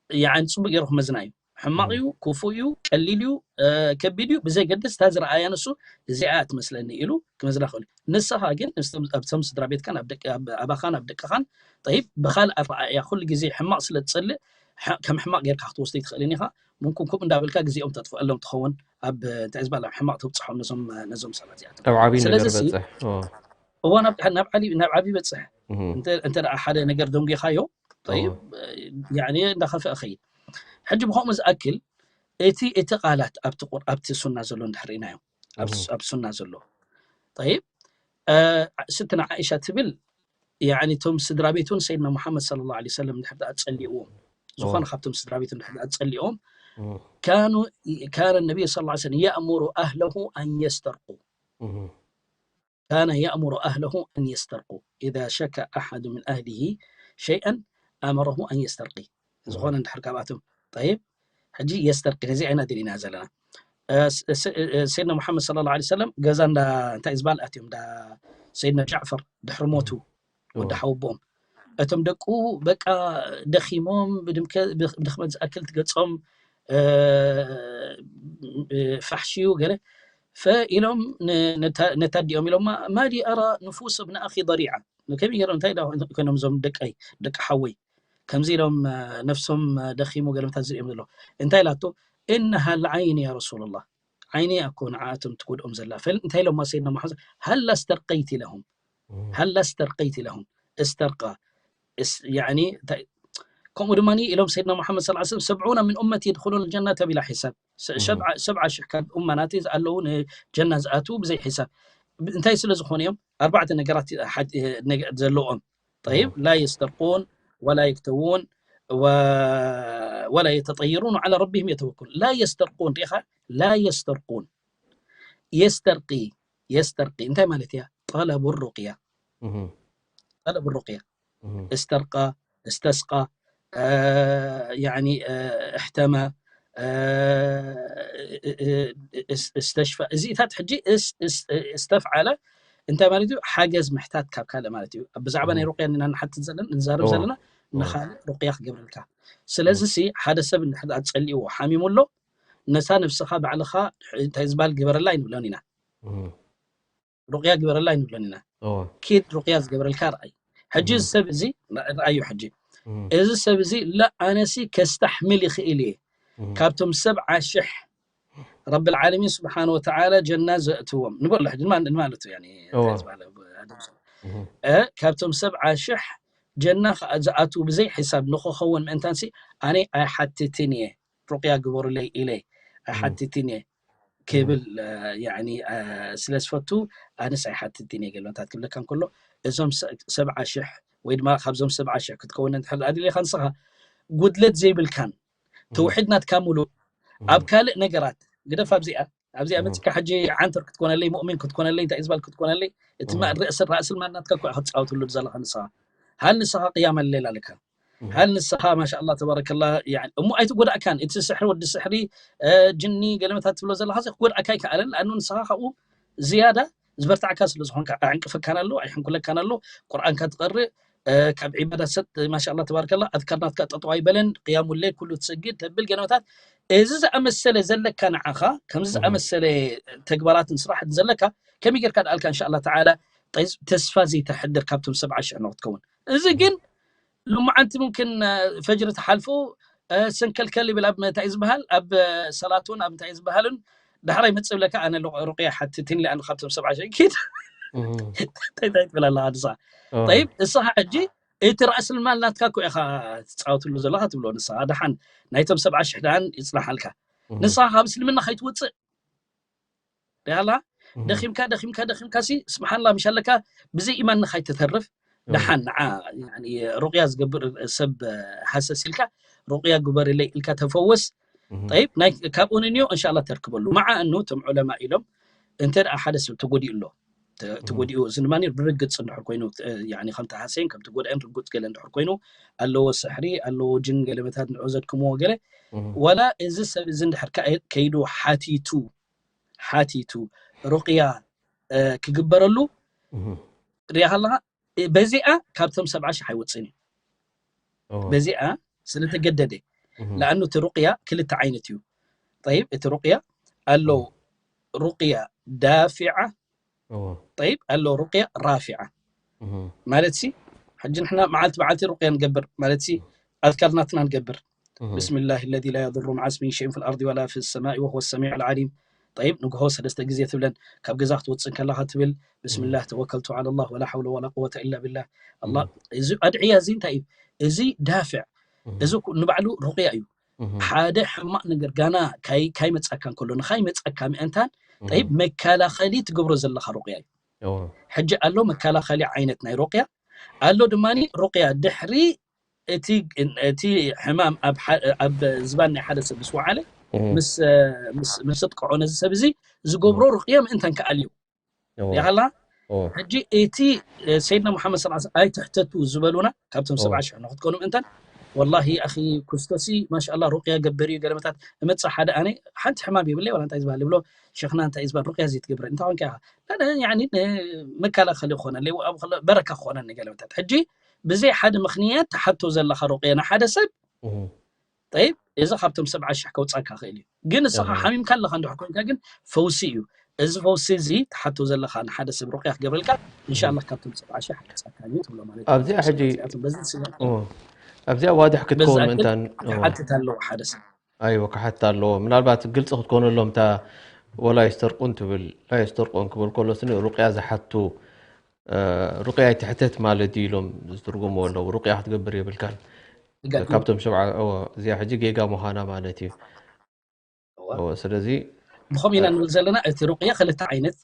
ያኒ ጽቡቅ ገይሩ ክመዝና እዩ። ሕማቕ እህ። እዩ፣ ክፉእ እዩ፣ ቀሊል እዩ፣ እ፣ ከቢድ እዩ፣ ብዘይ ገድስ እታ ዝረኣያ ንሱ እዚኣ እያ ትመስለኒ ኢሉ ክመዝና ይኽእል እዩ። ንስኻ ግን ምስቶም፣ ኣብቶም ስድራ ቤትካን ኣብ ደቂ-፣ ኣብ ኣባኻን ኣብ ደቅኻን፣ ጠይብ፣ ብኻልእ ኣረኣእያ ኩሉ ግዜ ሕማቕ ስለ ትጸልእ፣ ሕ-፣ ከም ሕማቕ ጌርካ ክትወስዶ ኣይትኽእልን ኢኻ። ምንኩም ከምኡ እንዳበልካ ግዜኦም ተጥፍኣሎም ትኸውን። ኣብ፣ እንታይ ዝበሃል፣ ሕማቕ ተብጽሖም ነዞም፣ ነዞም ሰባት እዚኣቶም። ኣብ ዓብዪ ነገር ስለዚ ሲ በጽሕ። ኦ። እዋ ናብ፣ ናብ ዓሊ-፣ ናብ ዓቢ በጽሕ። እህ። እንተ፣ እንተ ደኣ ሓደ ነገር ደንጊኻዮ፣ ጠይብ፣ ኦ። ያኒ እንዳኸፍአ ኸይድ። ሕጂ ብኸምኡ ዝኣክል እቲ፣ እቲ ቃላት ኣብቲ ቁር-፣ ኣብቲ ሱና ዘሎ እንድሕር ርኢናዮ፣ ኣብ፣ እህ። ኣብ ሱና ዘሎ። ጠይብ፣ እ፣ ስትና ዓኢሻ ትብል፣ ያኒ እቶም ስድራ ቤት እውን ሰይድና ሙሓመድ ሰለላሁ ዐለይሂ ወሰለም እንድሕር ደኣ ጸሊእዎም፣ ዝኾነ ኦ። ካብቶም ስድራ ቤት እንድሕር ደኣ ጸሊኦም፣ እህ። ካኑ፣ ካነ ነቢይ ሰለላሁ ዐለይሂ ወሰለም የእሙሩ ኣህለሁ ኣን የስተርቁ። እህ። ካነ የእሙሩ ኣህለሁ ኣን የስተርቁ። ኢዛ ሸካ ኣሐዱ ምን ኣህሊሂ ሸይአን ኣመረሁ ኣን የስተርቂ። ዝኾነ እህ። እንድሕር ካብኣቶም። ጠይብ፣ ሕጂ የስተርቂ፣ ነዚ ኣይና ደሊና ዘለና። እ፣ ስ-፣ ስ-፣ እ፣ ሰይድና ሙሓመድ ሰለላሁ ዐለይሂ ወሰለም ገዛ እንዳ፣ እንታይ ዝበሃል ኣትዮም፣ እንዳ ሰይድና ጃዕፈር ድሕሪ ሞቱ፣ ወዲ ኦ። ሓወቦኦም። እቶም ደቁ በቃ ደኺሞም፣ ብድምከ-፣ ብድኽመት ዝኣክል ትገጾም፣ እ፣ ፋሕሽዩ ገለ። ፈኢሎም ን-፣ ነታ-፣ ነታ ኣዲኦም ኢሎማ፣ "ማሊ ኣራ ንፉስ እብኒ ኣኺ ضሪዓ." ከመይ ገይሮም፣ እንታይ ዳ ኮይኖም እዞም ደቀይ፣ ደቂ ሓወይ? ከምዚ ኢሎም፣ እ፣ ነፍሶም፣ እ፣ ደኺሙ ገለመታት ዝርእዮም ዘሎ። እንታይ ኢላቶ? "ኢነሃ ልዓይኒ ያ ረሱለላህ። ዓይኒ እያ እኮ ንዓኣቶም ትጎድኦም ዘላ." ፈል-፣ እንታይ ኢሎማ ሰይድና ሙሓመድ? "ሃላ እስተርቀይቲ ለሁም?" እህ። ሃላ እስተርቀይቲ ለሁም? እስተርቃ። እስ-፣ ያኒ፣ እንታይ፣ ከምኡ ድማ ኢሎም ሰይድና ሙሓመድ ሰለላሁ ዐለይሂ ወሰለም፣ "ሰብዑነ ምን ኡመቲ የድኹሉነ ልጀነተ ቢላ ሒሳብ." ሰ-፣ እህ። ሸብዓ፣ ሰብዓ ሽሕ ካብ ኡማ ናተይ ኣለዉ ንጀና ዝኣትዉ ብዘይ ሒሳብ። ብ-፣ እንታይ ስለ ዝኾኑ እዮም? ኣርባዕተ ነገራት ሓድ-፣ ነገ-፣ ዘለዎም። ጠይብ፣ እህ። ላ የስተርቁን ወላ የክተዉን ወ-፣ ወላ የተጠየሩን ወዓላ ረቢሂም የተወከሉን። ላ የስተርቁን፣ ሪኢኻ? ላ የስተርቁን። የስተርቂ፣ የስተርቂ እንታይ ማለት እያ? ጠለቡ ሩቅያ። እህ። ጠለቡ ሩቅያ። እህ። እስተርቃ፣ እስተስቃ፣ እ፣ ያኒ፣ እ፣ እሕተመ፣ እ፣ እ፣ እ፣ እስ-፣ እስተሽፈ። እዚታት ሕጂ እስ-፣ እስ-፣ እስተፍዓለ እንታይ ማለት እዩ? ሓገዝ ምሕታት ካብ ካልእ ማለት እዩ። ብዛዕባ ናይ እህ። ሩቅያ ኢና ንሓትት ዘለና፣ ንዛረብ እዎ። ዘለና፣ እዎ። ንኻልእ ሩቅያ ክገብረልካ። ስለዚ እህ። ሲ ሓደ ሰብ እንድሕር ደኣ ጸሊእዎ፣ ሓሚሙ ኣሎ፣ ነታ ነብስኻ ባዕልኻ እንታይ ዝበሃል ግበረላ ኣይንብሎን ኢና። እህ። ሩቅያ ግበረላ ኣይንብሎን ኢና። እዎ። ኪድ ሩቅያ ዝገብረልካ ርኣይ። ሕጂ እዚ እህ። ሰብ እዚ፣ ርኣዮ ሕጂ። እህ። እዚ ሰብ እዚ፣ ላ፣ ኣነሲ ከስተሕምል ይኽእል እየ። እህ። ካብቶም ሰብዓ ሽሕ ረብል ዓለሚን ስብሓነ ወተዓላ ጀና ዘእትዎም። ንበሎ ሕጂ፣ ንማ-፣ ንማለቱ፣ ያኒ፣ እዎ። እንታይ ዝበሃል፣ ኣደም ሰብ። እህ። እ፣ ካብቶም ሰብዓ ሽሕ ጀና ከኣ ዝኣትዉ ብዘይ ሒሳብ ንኽኸውን ምእንታንሲ፣ ኣነ ኣይሓትትን እየ። ሩቅያ ግበሩለይ ኢለ እህ። ኣይሓትትን እየ። ክብል፣ እ፣ ያኒ፣ እ፣ ስለ ዝፈቱ፣ ኣነስ ኣይሓትትን እየ ገልመታት ክብለካ እንከሎ፣ እዞም ሰ-፣ ሰብዓ ሽሕ ወይ ድማ ካብዞም ሰብዓ ሽሕ ክትከውን እንድሕር ደኣ ደሊኻ ንስኻ፣ ጉድለት ዘይብልካን፣ እህ። ተውሒድ ናትካ ሙሉእ፣ ኣብ እህ። ካልእ ነገራት፣ ግደፍ ኣብዚኣ፣ ኣብዚኣ እህ። መጺካ ሕጂ ዓንተር ክትኮነለይ፣ ሙእሚን ክትኮነለይ፣ እንታይ ዝበል ክትኮነለይ፣ እቲ ማ-፣ እህ። ርእሲ፣ ራእሲ ማል ናትካ እኮ ኢኻ ክትጻወትሉ ዘለኻ ንስኻ። ሃል ንስኻ ቅያም ሌል ኣለካ። እህ። ሃል ንስኻ ማሻኣላህ ተባረከላህ፣ ያኒ፣ እሞ ኣይትጎዳእካን። እቲ ስሕሪ፣ ወዲ ስሕሪ፣ እ፣ ጅኒ፣ ገለመታት ትብሎ ዘለኻ ሲ ክጎድኣካ ኣይከኣለን። ለኣኑ ንስኻ ካብኡ ዝያዳ ዝበርታዕካ ስለ ዝኾንካ፣ ኣዕንቅፈካን ኣሎ፣ ኣይሕንኩለካን ኣሎ። ቁርኣንካ ትቐርእ፣ እ፣ ካብ ዒባዳ ሰጥ፣ ማሻኣላህ ተባረከላህ፣ ኣዝካር ናትካ ጠጠው ኣይበለን፣ ቅያሙ ሌል ኩሉ ትሰግድ፣ ተብል ገለመታት። እዚ ዝኣመሰለ ዘለካ ንዓኻ፣ ከምዚ እህ። ዝኣመሰለ ተግባራትን ስራሕን ዘለካ፣ ከመይ ጌርካ ደኣልካ፣ እንሻኣላህ ተዓላ፣ ጠይስ-፣ ተስፋ ዘይተሕድር ካብቶም ሰብዓ ሽሕ ንክትከውን። እዚ እህ። ግን ሎማዓንቲ ሙምኪን፣ እ፣ ፈጅሪ ተሓልፉ፣ እ፣ ሰንከልከል ይብል ኣብ እንታይ ዝበሃል፣ ኣብ፣ እ፣ ሰላቱን ኣብ እንታይ ዝበሃልን፣ ዳሕራይ መጽእ ብለካ፣ ኣነ ሉ-፣ ሩቅያ ሓትትኒ፣ ኣነ ካብቶም ሰብዓ ሽሕ ኪድ። እንታይ፣ እንታይ ትብል ኣለኻ ንስኻ? ጠይብ፣ እስኻ ሕጂ እቲ ራእስልማል ናትካ እኮ ኢኻ ትጻወትሉ ዘለኻ ትብሎ ንስኻ። ደሓን ናይቶም ሰብዓ ሽሕ ደሓን ይጽናሓልካ። ንስኻ ካብ እስልምና ከይትወጽእ ሪኣላ፣ ደኺምካ፣ ደኺምካ፣ ደኺምካ ሲ፣ ስብሓንላ፣ ምሽ ኣለካ፣ ብዘይ ኢማን ንኻይ ትተርፍ። ደሓን ንዓ፣ ያኒ፣ ሩቅያ ዝገብር ሰብ ሃሰስ ኢልካ፣ ሩቅያ ግበርለይ ኢልካ ተፈወስ። ጠይብ፣ ናይ፣ ካብኡ ንንዮ፣ እንሻላ፣ ተርክበሉ። መዓ እኑ፣ እቶም ዑለማ ኢሎም፣ እንተ ደኣ ሓደ ሰብ ተጎዲኡ ኣሎ፣ ተ-፣ ተጎዲኡ፣ እዚ ድማ ብርግጽ እንድሕር ኮይኑ፣ ተ-፣ ያኒ፣ ከም ተሃሰየን ከም ተጎድአን ርጉጽ ገለ እንድሕር ኮይኑ፣ ኣለዎ ስሕሪ፣ ኣለዎ ጅን ገለመታት ንዑ ዘድክምዎ ገለ፣ ዋላ እዚ ሰብ እዚ እንድሕር ከ-፣ ከይዱ ሓቲቱ፣ ሓቲቱ፣ ሩቅያ፣ እ፣ ክግበረሉ፣ ሪኣኻ ኣለኻ፣ እ፣ በዚኣ ካብቶም ሰብዓ ሽሕ ኣይወጽእን እዩ። በዚኣ ስለ ተገደደ። ለኣኑ እቲ ሩቅያ ክልተ ዓይነት እዩ። ጠይብ፣ እቲ ሩቅያ ኣሎ ሩቅያ ዳፊዓ፣ ጠይብ፣ ኣሎ ሩቅያ ራፊዓ። ማለት ሲ፣ ሕጂ ንሕና መዓልቲ መዓልቲ ሩቅያ ንገብር፣ ማለት ሲ፣ ኣዝካር ናትና ንገብር። ብስሚላሂ ለዚ ላ የዱሩ መዓ ስሚሂ ሸይኡን ፊል ኣርዲ ወላ ፊ ሰማኢ ወሁወ ሰሚዑል ዓሊም። ጠይብ፣ ንግሆ ሰለስተ ግዜ ትብለን፣ ካብ ገዛ ክትወጽእ ከለኻ ትብል፣ ብስሚላህ ተወከልቱ ዓለላህ ወላ ሓውለ ወላ ቁወተ ኢላ ቢላህ። ኣላ፣ እዚ ኣድዕያ እዚ እንታይ እዩ? እዚ ዳፍዕ፣ እዚ ኩ-፣ ንባዕሉ ሩቅያ እዩ። ሓደ ሕማቕ ነገር ጋና ካይ-፣ ካይመጻካ እንከሎ፣ ንኻይመጻካ ምእንታን፣ ጠይብ፣ መከላኸሊ ትገብሮ ዘለኻ ሩቅያ እዩ። ሕጂ ኣሎ መከላኸሊ ዓይነት ናይ ሩቅያ፣ ኣሎ ድማኒ ሩቅያ ድሕሪ እቲ፣ እቲ ሕማም ኣብ ሓ-፣ ኣብ ዝባን ናይ ሓደ ሰብ ምስ ወዓለ፣ ምስ፣ ምስ፣ ምስ ኣጥቅዖ ነዚ ሰብ እዚ ዝገብሮ ሩቅያ ምእንታን ክኣልዩ። ሪኣኻ ኣለኻ? ሕጂ እቲ፣ እ፣ ሰይድና ሙሓመድ ሰለላሁ ዐለይሂ ወሰለም ኣይትሕተቱ ዝበሉና ካብቶም ሰብዓ ሽሕ ንክትኮኑ ምእንታን፣ ወላሂ ኣኺ ኩስቶሲ ማሻኣላ ሩቅያ ገበር እዩ ገለመታት እመጽእ ሓደ ኣነ ሓንቲ ሕማም የብለይ ዋላ እንታይ ዝበሃል ይብሎ ሸኽና እንታይ ዝበሃል ሩቅያ ዘይትገብረ እንታይ ኮንካ ኢኻ? ላለ ያኒ መከላኸሊ ክኾነለይ ኣብ በረካ ክኾነኒ ገለመታት። ሕጂ ብዘይ ሓደ ምኽንያት ትሓቶ ዘለኻ ሩቅያ ንሓደ ሰብ ጠይብ፣ እዚ ካብቶም ሰብዓ ሽሕ ከውጻካ ክእል እዩ። ግን እስኻ ሓሚምካ ኣለኻ እንድሕር ኮንካ ግን ፈውሲ እዩ። እዚ ፈውሲ እዚ ትሓቶ ዘለኻ ንሓደ ሰብ ሩቅያ ክገብረልካ፣ እንሻላ ካብቶም ሰብዓ ሽሕ ከውጻካ እዩ ትብሎ ማለት እዩ። ኣብዚኣ ሕጂ፣ እዚኣቶም በዚ ስለ-፣ ኦ፣ ኣብዚኣ ዋድሕ ክትከውን በዚ ምእንታን፣ ኣክል ኦ። ክሓትት ኣለዎ ሓደ ሰብ። ኣይወ፣ ክሓትት ኣለዎ። ምናልባት ግልጺ ክትኮነሎም፣ እታ ወላ የስተርቁን ትብል፣ ላ የስተርቁን ክብል ከሎ ስኒ ሩቅያ ዝሓቱ፣ እ፣ ሩቅያ ኣይትሕተት ማለት ድዩ ኢሎም ዝትርጉምዎ ኣለዉ። ሩቅያ ክትገብር የብልካን። ትገርም። ካብቶም ሸብዓ፣ እወ፣ እዚኣ ሕጂ ጌጋ ምዃና ማለት እዩ። እወ። እወ፣ ስለዚ፣ ብኸምኡ ኢና እ፣ ንብል ዘለና፣ እቲ ሩቅያ ክልተ ዓይነት።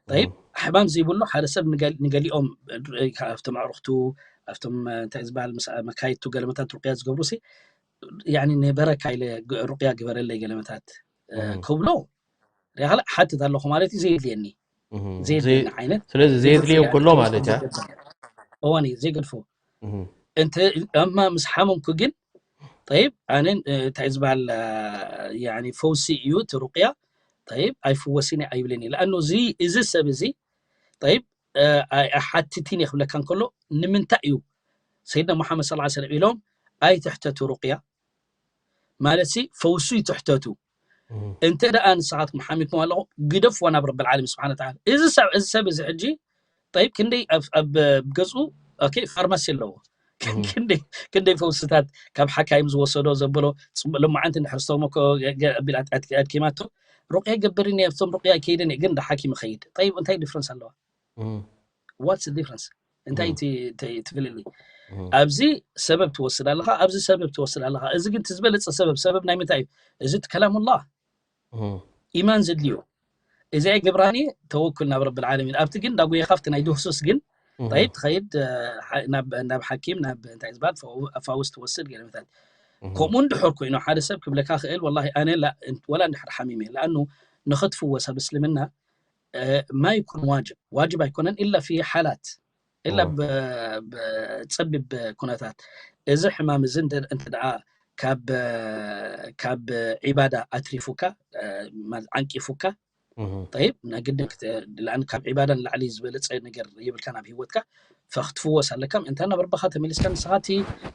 ጠይብ፣ እም። ሕማም ዘይብሉ ሓደ ሰብ ንገል-፣ ንገሊኦም፣ እ፣ ካብቶም ኣዕሩኽቱ፣ ኣብቶም፣ እ፣ እንታይ ዝበሃል፣ ምስ መካይድቱ ገለመታት ሩቅያ ዝገብሩ ሲ፣ ያኒ ንበረካ ኢለ ግ-፣ ሩቅያ ግበረለይ ገለመታት፣ እ፣ እም። ክብሎ፣ ሪኣኻ ሓትት ኣለኹ ማለት እዩ፣ ዘየድልየኒ። እም። ዘየድልየኒ ዘይ-፣ ዓይነት። ስለዚ ዘየድልዮ ዘይፈልጥ ከሎ ማለት እያ። እዋን እዩ፣ ዘይገድፎ። እም። እንተ፣ እማ ምስ ሓመምኩ ግን፣ ጠይብ፣ ኣነ፣ እ፣ እንታይ ዝበሃል፣ እ፣ ያኒ ፈውሲ እዩ እቲ ሩቅያ፣ ጠይብ፣ ኣይፍወስን እየ ኣይብልን እየ። ለኣኑ እዚ፣ እዚ ሰብ እዚ፣ ጠይብ፣ እ፣ ኣይ-፣ ኣይሓትትን እየ ክብለካ እንከሎ፣ ንምንታይ እዩ ሰይድና ሙሓመድ ሰለላሁ ዐለይሂ ወሰለም ኢሎም፣ ኣይትሕተቱ ሩቅያ፣ ማለት ሲ፣ ፈውሱ ይትሕተቱ። እም። እንተ ደኣ ንስኻትኩም ሓሚምኩም ኣለኹ፣ ግደፍዋ ናብ ረብል ዓለሚን ስብሓነ ወተዓላ። እዚ ሰብ፣ እዚ ሰብ እዚ ሕጂ፣ ጠይብ፣ ክንደይ ኣብ፣ ኣብ ገዝኡ፣ ኦኬ፣ ፋርማሲ ኣለዎ። እም። ክንደይ፣ ክንደይ ፈውስታት ካብ ሓካይም ዝወሰዶ ዘበሎ፣ ጽቡቕ፣ ሎማዓንቲ እንድሕር ዝተመኮ፣ ገ-፣ ገ-፣ ኣቢል ኣድ-፣ ኣድ-፣ ኣድኪማቶ፣ ሩቅያ ይገብር እየ፣ ኣብቶም ሩቅያ ኣይከይድን እየ፣ ግን እንዳ ሓኪም ይኸይድ። ጠይብ፣ እንታይ ዲፍረንስ ኣለዋ? እም። What's the difference? እንታይ እም። እቲ፣ እቲ፣ እቲ ፍልልይ? እም። ኣብዚ ሰበብ ትወስድ ኣለኻ፣ ኣብዚ ሰበብ ትወስድ ኣለኻ። እዚ ግን እቲ ዝበለጸ ሰበብ፣ ሰበብ ናይ ምንታይ እዩ? እዚ እቲ ከላሙላህ። እም። ኢማን ዘድልዮ። እዚ ኣይገብራን እየ፣ ተወኩል ናብ ረብል ዓለሚን። ኣብቲ ግን እንዳጎየኻ ኣብቲ ናይ ድህሱስ ግን፣ እም። ጠይብ፣ ትኸይድ፣ እ፣ ሓ-፣ ናብ፣ ናብ ሓኪም፣ ናብ እንታይ ዝበሃል፣ ፈው-፣ ፈውስ ትወስድ ገለመታት። እም። ከምኡ እንድሕር ኮይኑ ሓደ ሰብ ክብለካ ክእል፣ ወላሂ ኣነ ላ-፣ ወላ እንድሕር ሓሚመ፣ ለኣኑ ንኽትፍወስ ኣብ እስልምና እ፣ ማ ይኩን ዋጅብ፣ ዋጅብ ኣይኮነን፣ ኢላ ፊ ሓላት፣ ኢላ ኦ። ብ-፣ ብጸቢብ ኩነታት። እዚ ሕማም እዚ እንተ፣ እንተ ደኣ ካብ፣ ካብ ዒባዳ ኣትሪፉካ፣ እ፣ ማለት ዓንቂፉካ፣ እህ። ጠይብ፣ ናይ ግድን ክተ-፣ ለኣን ካብ ዒባዳ ንላዕሊ ዝበለጸ ነገር የብልካን ኣብ ህይወትካ፣ ፈክትፍወስ ኣለካ፣ ምእንታ ናብ ረብኻ ተመሊስካ ንስኻ እቲ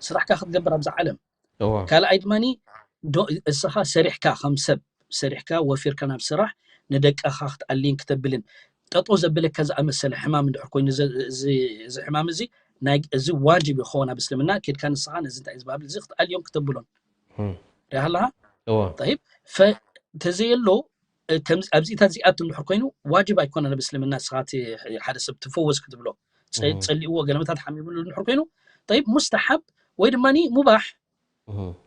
ስራሕካ ክትገብር ኣብዛ ዓለም። እዋ። ካልኣይ ድማኒ፣ ዶ-፣ እስኻ ሰሪሕካ፣ ከም ሰብ ሰሪሕካ፣ ወፊርካ ናብ ስራሕ፣ ንደቅኻ ክትኣልይን ክተብልን፣ ጠጦ ዘብለካ ዝኣመሰለ ሕማም እንድሕር ኮይኑ፣ ዘ-፣ እዚ፣ እዚ ሕማም እዚ፣ ናይ፣ እዚ ዋጅብ ይኸውን ኣብ እስልምና፣ ኬድካ ንስኻ ነዚ እንታይ እዩ ዝባብል፣ እዚ ክትኣልዮን ክተብሎን። ሪኣ ኣለኻ? ጠይብ፣ ተዘየሎ ኣብዚታት እዚኣቱ እንድሕር ኮይኑ ዋጅብ ኣይኮነ ኣብ እስልምና ንስኻ ሓደ ሰብ ትፈወስ ክትብሎ፣ ጸሊእዎ ገለመታት ሓሚምሉ እንድሕር ኮይኑ፣ ጠይብ፣ ሙስተሓብ ወይ ድማ ሙባሕ።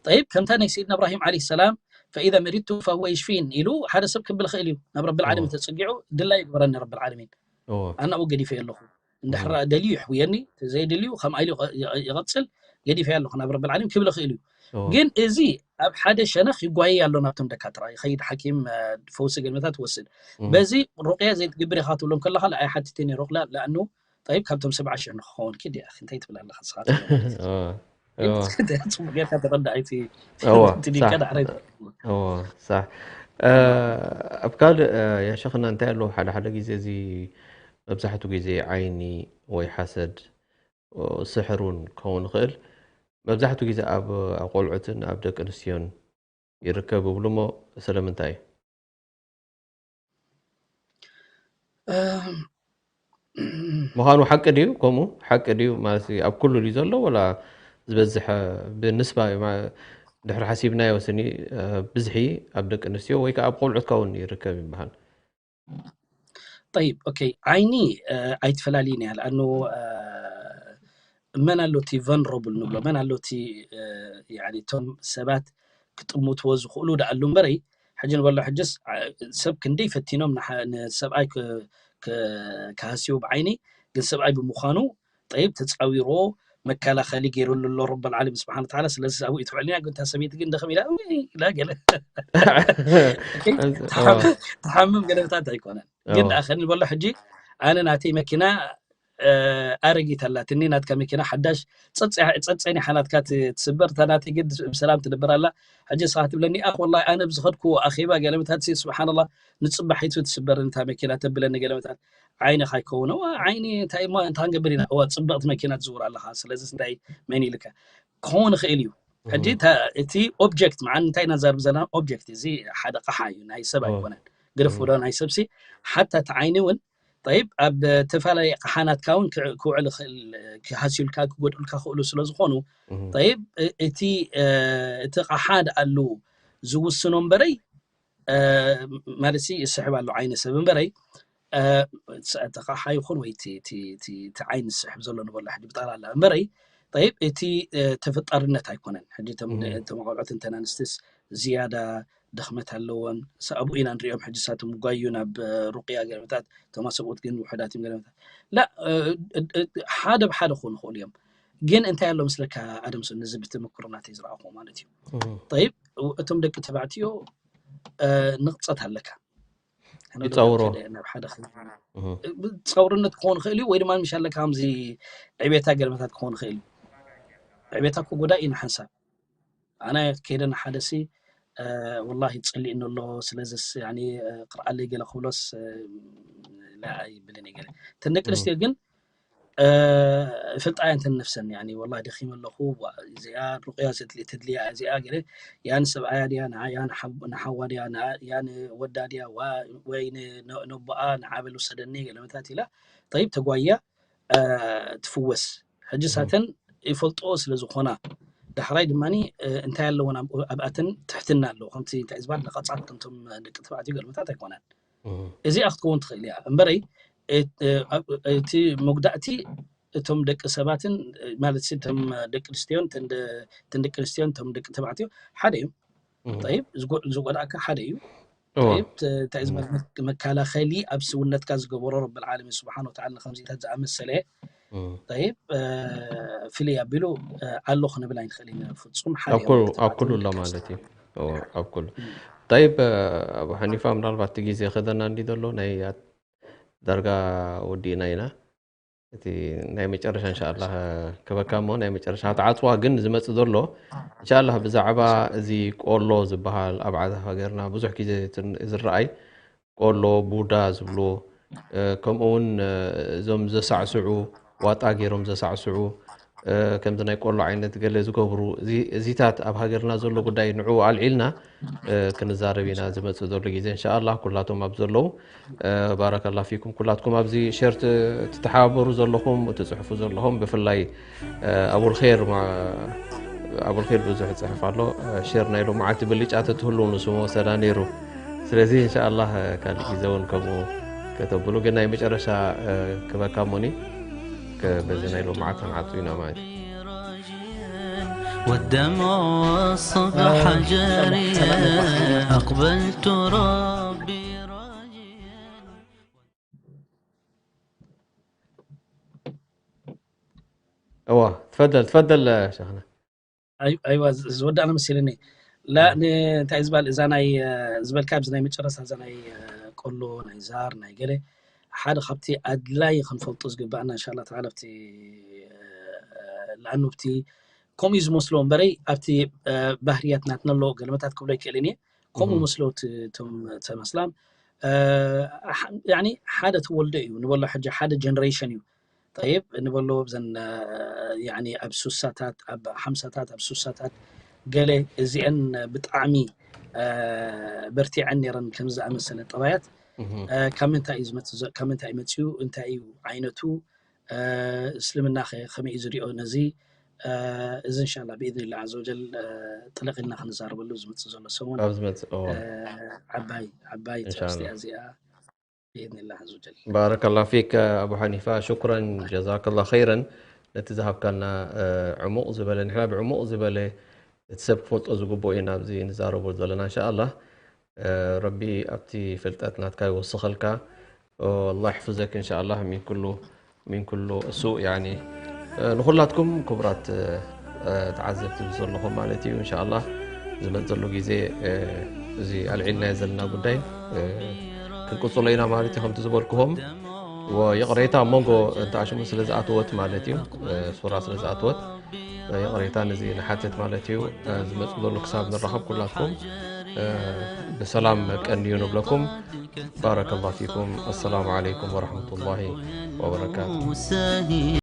ጠይብ፣ ከምታ ናይ ሰይድና እብራሂም ዓለይሂ ሰላም ፈኢዛ መሪድቱ ፈሁወ የሽፊን ኢሉ ሓደ ሰብ ክብል ይኽእል እዩ፣ ናብ ረብል ዓለሚን ተጸጊዑ ድላይ ይግበረኒ ረብል ዓለሚን፣ ኣናኡ ገዲፈ ኣለኹ፣ እንድሕር ደልዩ ይሕውየኒ፣ ዘይደልዩ ከምኣ ኢሉ ይቐጽል፣ ገዲፈ ኣለኹ ናብ ረብል ዓለሚን ክብል ይኽእል እዩ። ግን እዚ ኣብ ሓደ ሸነኽ ይጓየ ኣሎ ናብቶም ደካትራ፣ ይኸይድ ሓኪም፣ ፈውሲ ገለመታት ትወስድ። በዚ ሩቅያ ዘይትግብር ኢኻ ትብሎም ከለኻ ኣይሓትትን እዩ ሩቅያ፣ ለኣኑ ጠይብ፣ ካብቶም ሰብዓ ሽሕ ንክኸውን ኪድ፣ ያ እንታይ ትብል ኣለኻ ንስኻ? ጽቡቅ ጌርካ ተረዳኣይቲ። ሳሕ። ኣብ ካልእ ያሸኽና እንታይ ኣለዉ፣ ሓደ ሓደ ግዜ እዚ መብዛሕቱ ግዜ ዓይኒ ወይ ሓሰድ፣ ስሕር እውን ክኸውን ይኽእል። መብዛሕቱ ግዜ ኣብ ኣብ ቆልዑትን ኣብ ደቂ ኣንስትዮን ይርከብ ይብሉ እሞ ስለምንታይ እዩ? ምዃኑ ሓቂ ድዩ? ከምኡ ሓቂ ድዩ ማለት እዩ? ኣብ ኩሉ ድዩ ዘሎ ወላ ዝበዝሐ ብንስባ እዩ? ድሕሪ ሓሲብናዮ ስኒ ብዝሒ ኣብ ደቂ ኣንስትዮ ወይ ከዓ ኣብ ቆልዑት ካውን ይርከብ ይበሃል። ጠይብ፣ ኦኬ፣ ዓይኒ ኣይትፈላልይን እያ። ለኣኑ መን ኣሎ እቲ ቨንረብል ንብሎ፣ መን ኣሎ እቲ እቶም ሰባት ክጥምትዎ ዝኽእሉ ደኣሉ እምበረይ፣ ሕጂ ንበሎ ሕጅስ ሰብ ክንደይ ፈቲኖም ንሰብኣይ ክሃስዩ ብዓይኒ፣ ግን ሰብኣይ ብምዃኑ ጠይብ ተፃዊርዎ መከላኸሊ ገይሩሉ ኣሎ ረብል ዓለሚን ስብሓን ተዓላ። ስለዚ ኣብኡ ይትውዕልና ግን እታ ሰበይቲ ግን ደኽም ኢላ ኢላ ገለ ትሓምም ገለታት ኣይኮነን። ግን ደኣ ከኒ በሎ ሕጂ ኣነ ናተይ መኪና ኣረጊት ኣላትኒ፣ ናትካ መኪና ሓዳሽ ጸጸኒሓ ናትካ ትስበር፣ እታ ናተይ ግን ብሰላም ትድብር ኣላ። ሕጂ ንስኻ ትብለኒ ኣኽ ወላሂ ኣነ ብዝኸድኩዎ ኣኼባ ገለመታት ስብሓንላ ንጽባሒቱ ትስበር እታ መኪና ተብለኒ ገለመታት ዓይንኻ ይከውን። እዋ ዓይኒ እንታይ እሞ እንታይ ክንገብር ኢና? እዋ ጽብቕቲ መኪና ትዝውር ኣለኻ። ስለዚ እንታይ መን ኢልካ ክኸውን ይኽእል እዩ። ሕጂ እቲ ኦብጀክት መዓን እንታይ ኢና ዛርብ ዘለና ኦብጀክት እዚ ሓደ ቃሓ እዩ፣ ናይ ሰብ ኣይኮነን። ግርፍ ዶ ናይ ሰብሲ ሓታ እቲ ዓይኒ እውን ጠይብ ኣብ ተፈላለየ ቃሓናትካ እውን ክውዕል ይኽእል፣ ክሃስዩልካ ክጎድኡልካ ክእሉ ስለ ዝኾኑ ጠይብ እቲ እቲ ቃሓ ደኣሉ ዝውስኖ እምበረይ ማለት ይስሕብ ኣሎ ዓይኒ ሰብ እምበረይ እቲ ቃሓ ይኹን ወይ እቲ ዓይኒ ዝስሕብ ዘሎ ንበሎ ሕጂ ብጠቕላላ እምበረይ ጠይብ እቲ ተፈጣርነት ኣይኮነን። ሕጂ ተመቆልዖት እንተና ንስትስ ዝያዳ ድኽመት ኣለዎም። ኣብኡ ኢና ንሪኦም ሕጂ ሳቶም ጓዩ ናብ ሩቅያ ገለመታት ተማ ሰብኡት ግን ውሕዳት እዮም ገለመታት ላ ሓደ ብሓደ ክኾኑ ይኽእሉ እዮም። ግን እንታይ ኣሎ ምስለካ ኣደምሶ ነዚ ብተመክሮ ናተይ ዝረኣኹ ማለት እዩ። ጠይብ እቶም ደቂ ተባዕትዮ ንቕፀት ኣለካ ይፀውሮ ናብ ሓደ ጸውርነት ክኾን ይኽእል እዩ ወይ ድማ ምሽ ኣለካ ከምዚ ዕቤታ ገለመታት ክኾን ይኽእል እዩ። ዕቤታ እኮ ጎዳኢ ንሓንሳብ ኣነ ከይደ ንሓደ ሲ ወላሂ ጸሊእኒ ኣሎ ስለዚስ ቅርኣለይ ገለ ክብሎስ ኣይብልን እየ ገለ እተን ደቂ ኣንስትዮ ግን ፈልጣ እየን እተን ነፍሰን ያኒ ወላሂ ደኺመ ኣለኹ እዚኣ ሩቅያ ተድልያ እዚኣ ገለ ያን ሰብኣያ ድያ ንሓዋ ድያ ያን ወዳ ድያ ወይ ነቦኣ ንዓበል ውሰደኒ ገለመታት ኢላ ጠይብ ተጓያ ትፍወስ ሕጂ ሳተን ይፈልጦ ስለ ዝኾና ዳሕራይ ድማ እንታይ ኣለዎን ኣብኣተን ትሕትና ኣለዎ ከምቲ እንታይ ዝበሃል ነቐጻት ከምቶም ደቂ ተባዕትዮ ገለመታት ኣይኮነን እዚኣ ክትከውን ትኽእል እያ እምበረይ እቲ መጉዳእቲ እቶም ደቂ ሰባትን ማለት እቶም ደቂ ኣንስትዮን እተን ደቂ ኣንስትዮን እቶም ደቂ ተባዕትዮ ሓደ እዩ ጠይብ ዝጎዳእካ ሓደ እዩ ጠይብ እንታይ ዝበሃል መከላኸሊ ኣብ ስውነትካ ዝገበሮ ረብል ዓለሚን ስብሓን ወተዓላ ንከምዚታት ዝኣመሰለ ጠይብ ፍልይ ኣቢሉ ኣሎ ክንብል ኣይንኽእል ኢና ፍፁም ሓደ ኣብ ኩሉ ኣሎ ማለት እዩ ኣብ ኩሉ ጠይብ ኣብ ሓኒፋ ምናልባት እቲ ግዜ ከደና እንዲ ዘሎ ናይ ዳርጋ ወዲእና ኢና እቲ ናይ መጨረሻ እንሻላ ክበካ እሞ ናይ መጨረሻ ተዓፅዋ ግን ዝመፅእ ዘሎ እንሻላ ብዛዕባ እዚ ቆሎ ዝበሃል ኣብ ዓዛ ሃገርና ብዙሕ ግዜ ዝረኣይ ቆሎ ቡዳ ዝብልዎ ከምኡ እውን እዞም ዘሳዕስዑ ዋጣ ገይሮም ዘሳዕስዑ ከምዚ ናይ ቆሎ ዓይነት ገለ ዝገብሩ እዚታት ኣብ ሃገርና ዘሎ ጉዳይ ንዕኡ ኣልዒልና ክንዛረብ ኢና ዝመፅእ ዘሎ ግዜ እንሻኣላ ኩላቶም ኣብ ዘለዉ ባረከላ ፊኩም ኩላትኩም ኣብዚ ሸር ትተሓባበሩ ዘለኹም ትፅሕፉ ዘለኹም ብፍላይ ኣቡልኸይር ኣቡልኸይር ብዙሕ ይፅሕፍ ኣሎ። ሸር ናይ ሎማዓቲ ብልጫ ተትህሉ ንሱ መወሰዳ ነይሩ። ስለዚ እንሻኣላህ ካልእ ግዜ እውን ከምኡ ከተብሉ። ግን ናይ መጨረሻ ክበካ ሞኒ በዚ ናይ ሎማዓት ክንዓጹ ኢና ማለት እዩ። والدمع والصبح جارية أقبلت ربي راجيا እዋ ትፈደል ትፈደል ሸኽና ኣይዋ ዝወዳእና መሲልኒ ላ እንታይ ዝበሃል እዛ ናይ ዝበልካ ኣብዚ ናይ መጨረስታ እዛ ናይ ቆሎ ናይ ዛር ናይ ገለ ሓደ ካብቲ ኣድላይ ክንፈልጦ ዝግባኣና እንሻላ ተዓላ ኣብቲ ለኣኑ ኣብቲ ከምኡ እዩ ዝመስሎ እምበረይ ኣብቲ ባህርያት ናትና ኣሎ ገለመታት ክብሎ ይክእልን እየ ከምኡ መስሎ እቶም ተመስላም ሓደ ተወልዶ እዩ ንበሎ ሕጂ ሓደ ጀነሬሽን እዩ ጠይብ ንበሎ ብዘን ኣብ ሱሳታት ኣብ ሓምሳታት ኣብ ሱሳታት ገለ እዚአን ብጣዕሚ በርቲዐን ነረን ከም ዝኣመሰለ ጠባያት ካብ ምንታይ እዩ ዝመፅእ ካብ ምንታይ እዩ መፅኡ እንታይ እዩ ዓይነቱ እስልምና ከመይ እዩ ዝሪኦ ነዚ እዚ እንሻላ ብኢድን ላ ዘወጀል ጥልቕ ኢልና ክንዛረበሉ ዝመፅእ ዘሎ ሰሙን ኣብ ዝመፅእ እዋን ዓባይ ዓባይ እንሻላ ትሕዝቲ እዚኣ ብኢድን ላ ዘወጀል ባረከላ ፊክ ኣቡ ሓኒፋ ሽኩረን ጀዛከላ ኸይረን ነቲ ዝሃብካና ዕሙቕ ዝበለ ንሕና ብዕሙቕ ዝበለ እቲ ሰብ ክፈልጦ ዝግብኦ ኢና ኣብዚ ንዛረቦ ዘለና እንሻ ኣላህ ረቢ ኣብቲ ፍልጠት ናትካ ይወስኸልካ ኣላህ ይሕፍዘክ እንሻ ኣላህ ሚን ኩሉ ሚን ኩሉ ሱእ ያኒ ንኹላትኩም ክቡራት ተዓዘብቲ ዘለኹም ማለት እዩ እንሻ ኣላህ ዝመፅ ዘሎ ግዜ እዚ ኣልዒልናዮ ዘለና ጉዳይ ክንቅፅሎ ኢና ማለት እዩ ከምቲ ዝበልክዎም ይቕሬታ ኣብ መንጎ እንተኣሽሙ ስለ ዝኣተወት ማለት እዩ ሱራ ስለ ዝኣተወት ይቕሬታ ነዚ ንሓትት ማለት እዩ ዝመፅ ዘሎ ክሳብ ንራኸብ ኩላትኩም ብሰላም ቀንዩ ንብለኩም بارك الله فيكم السلام عليكم ورحمة الله وبركاته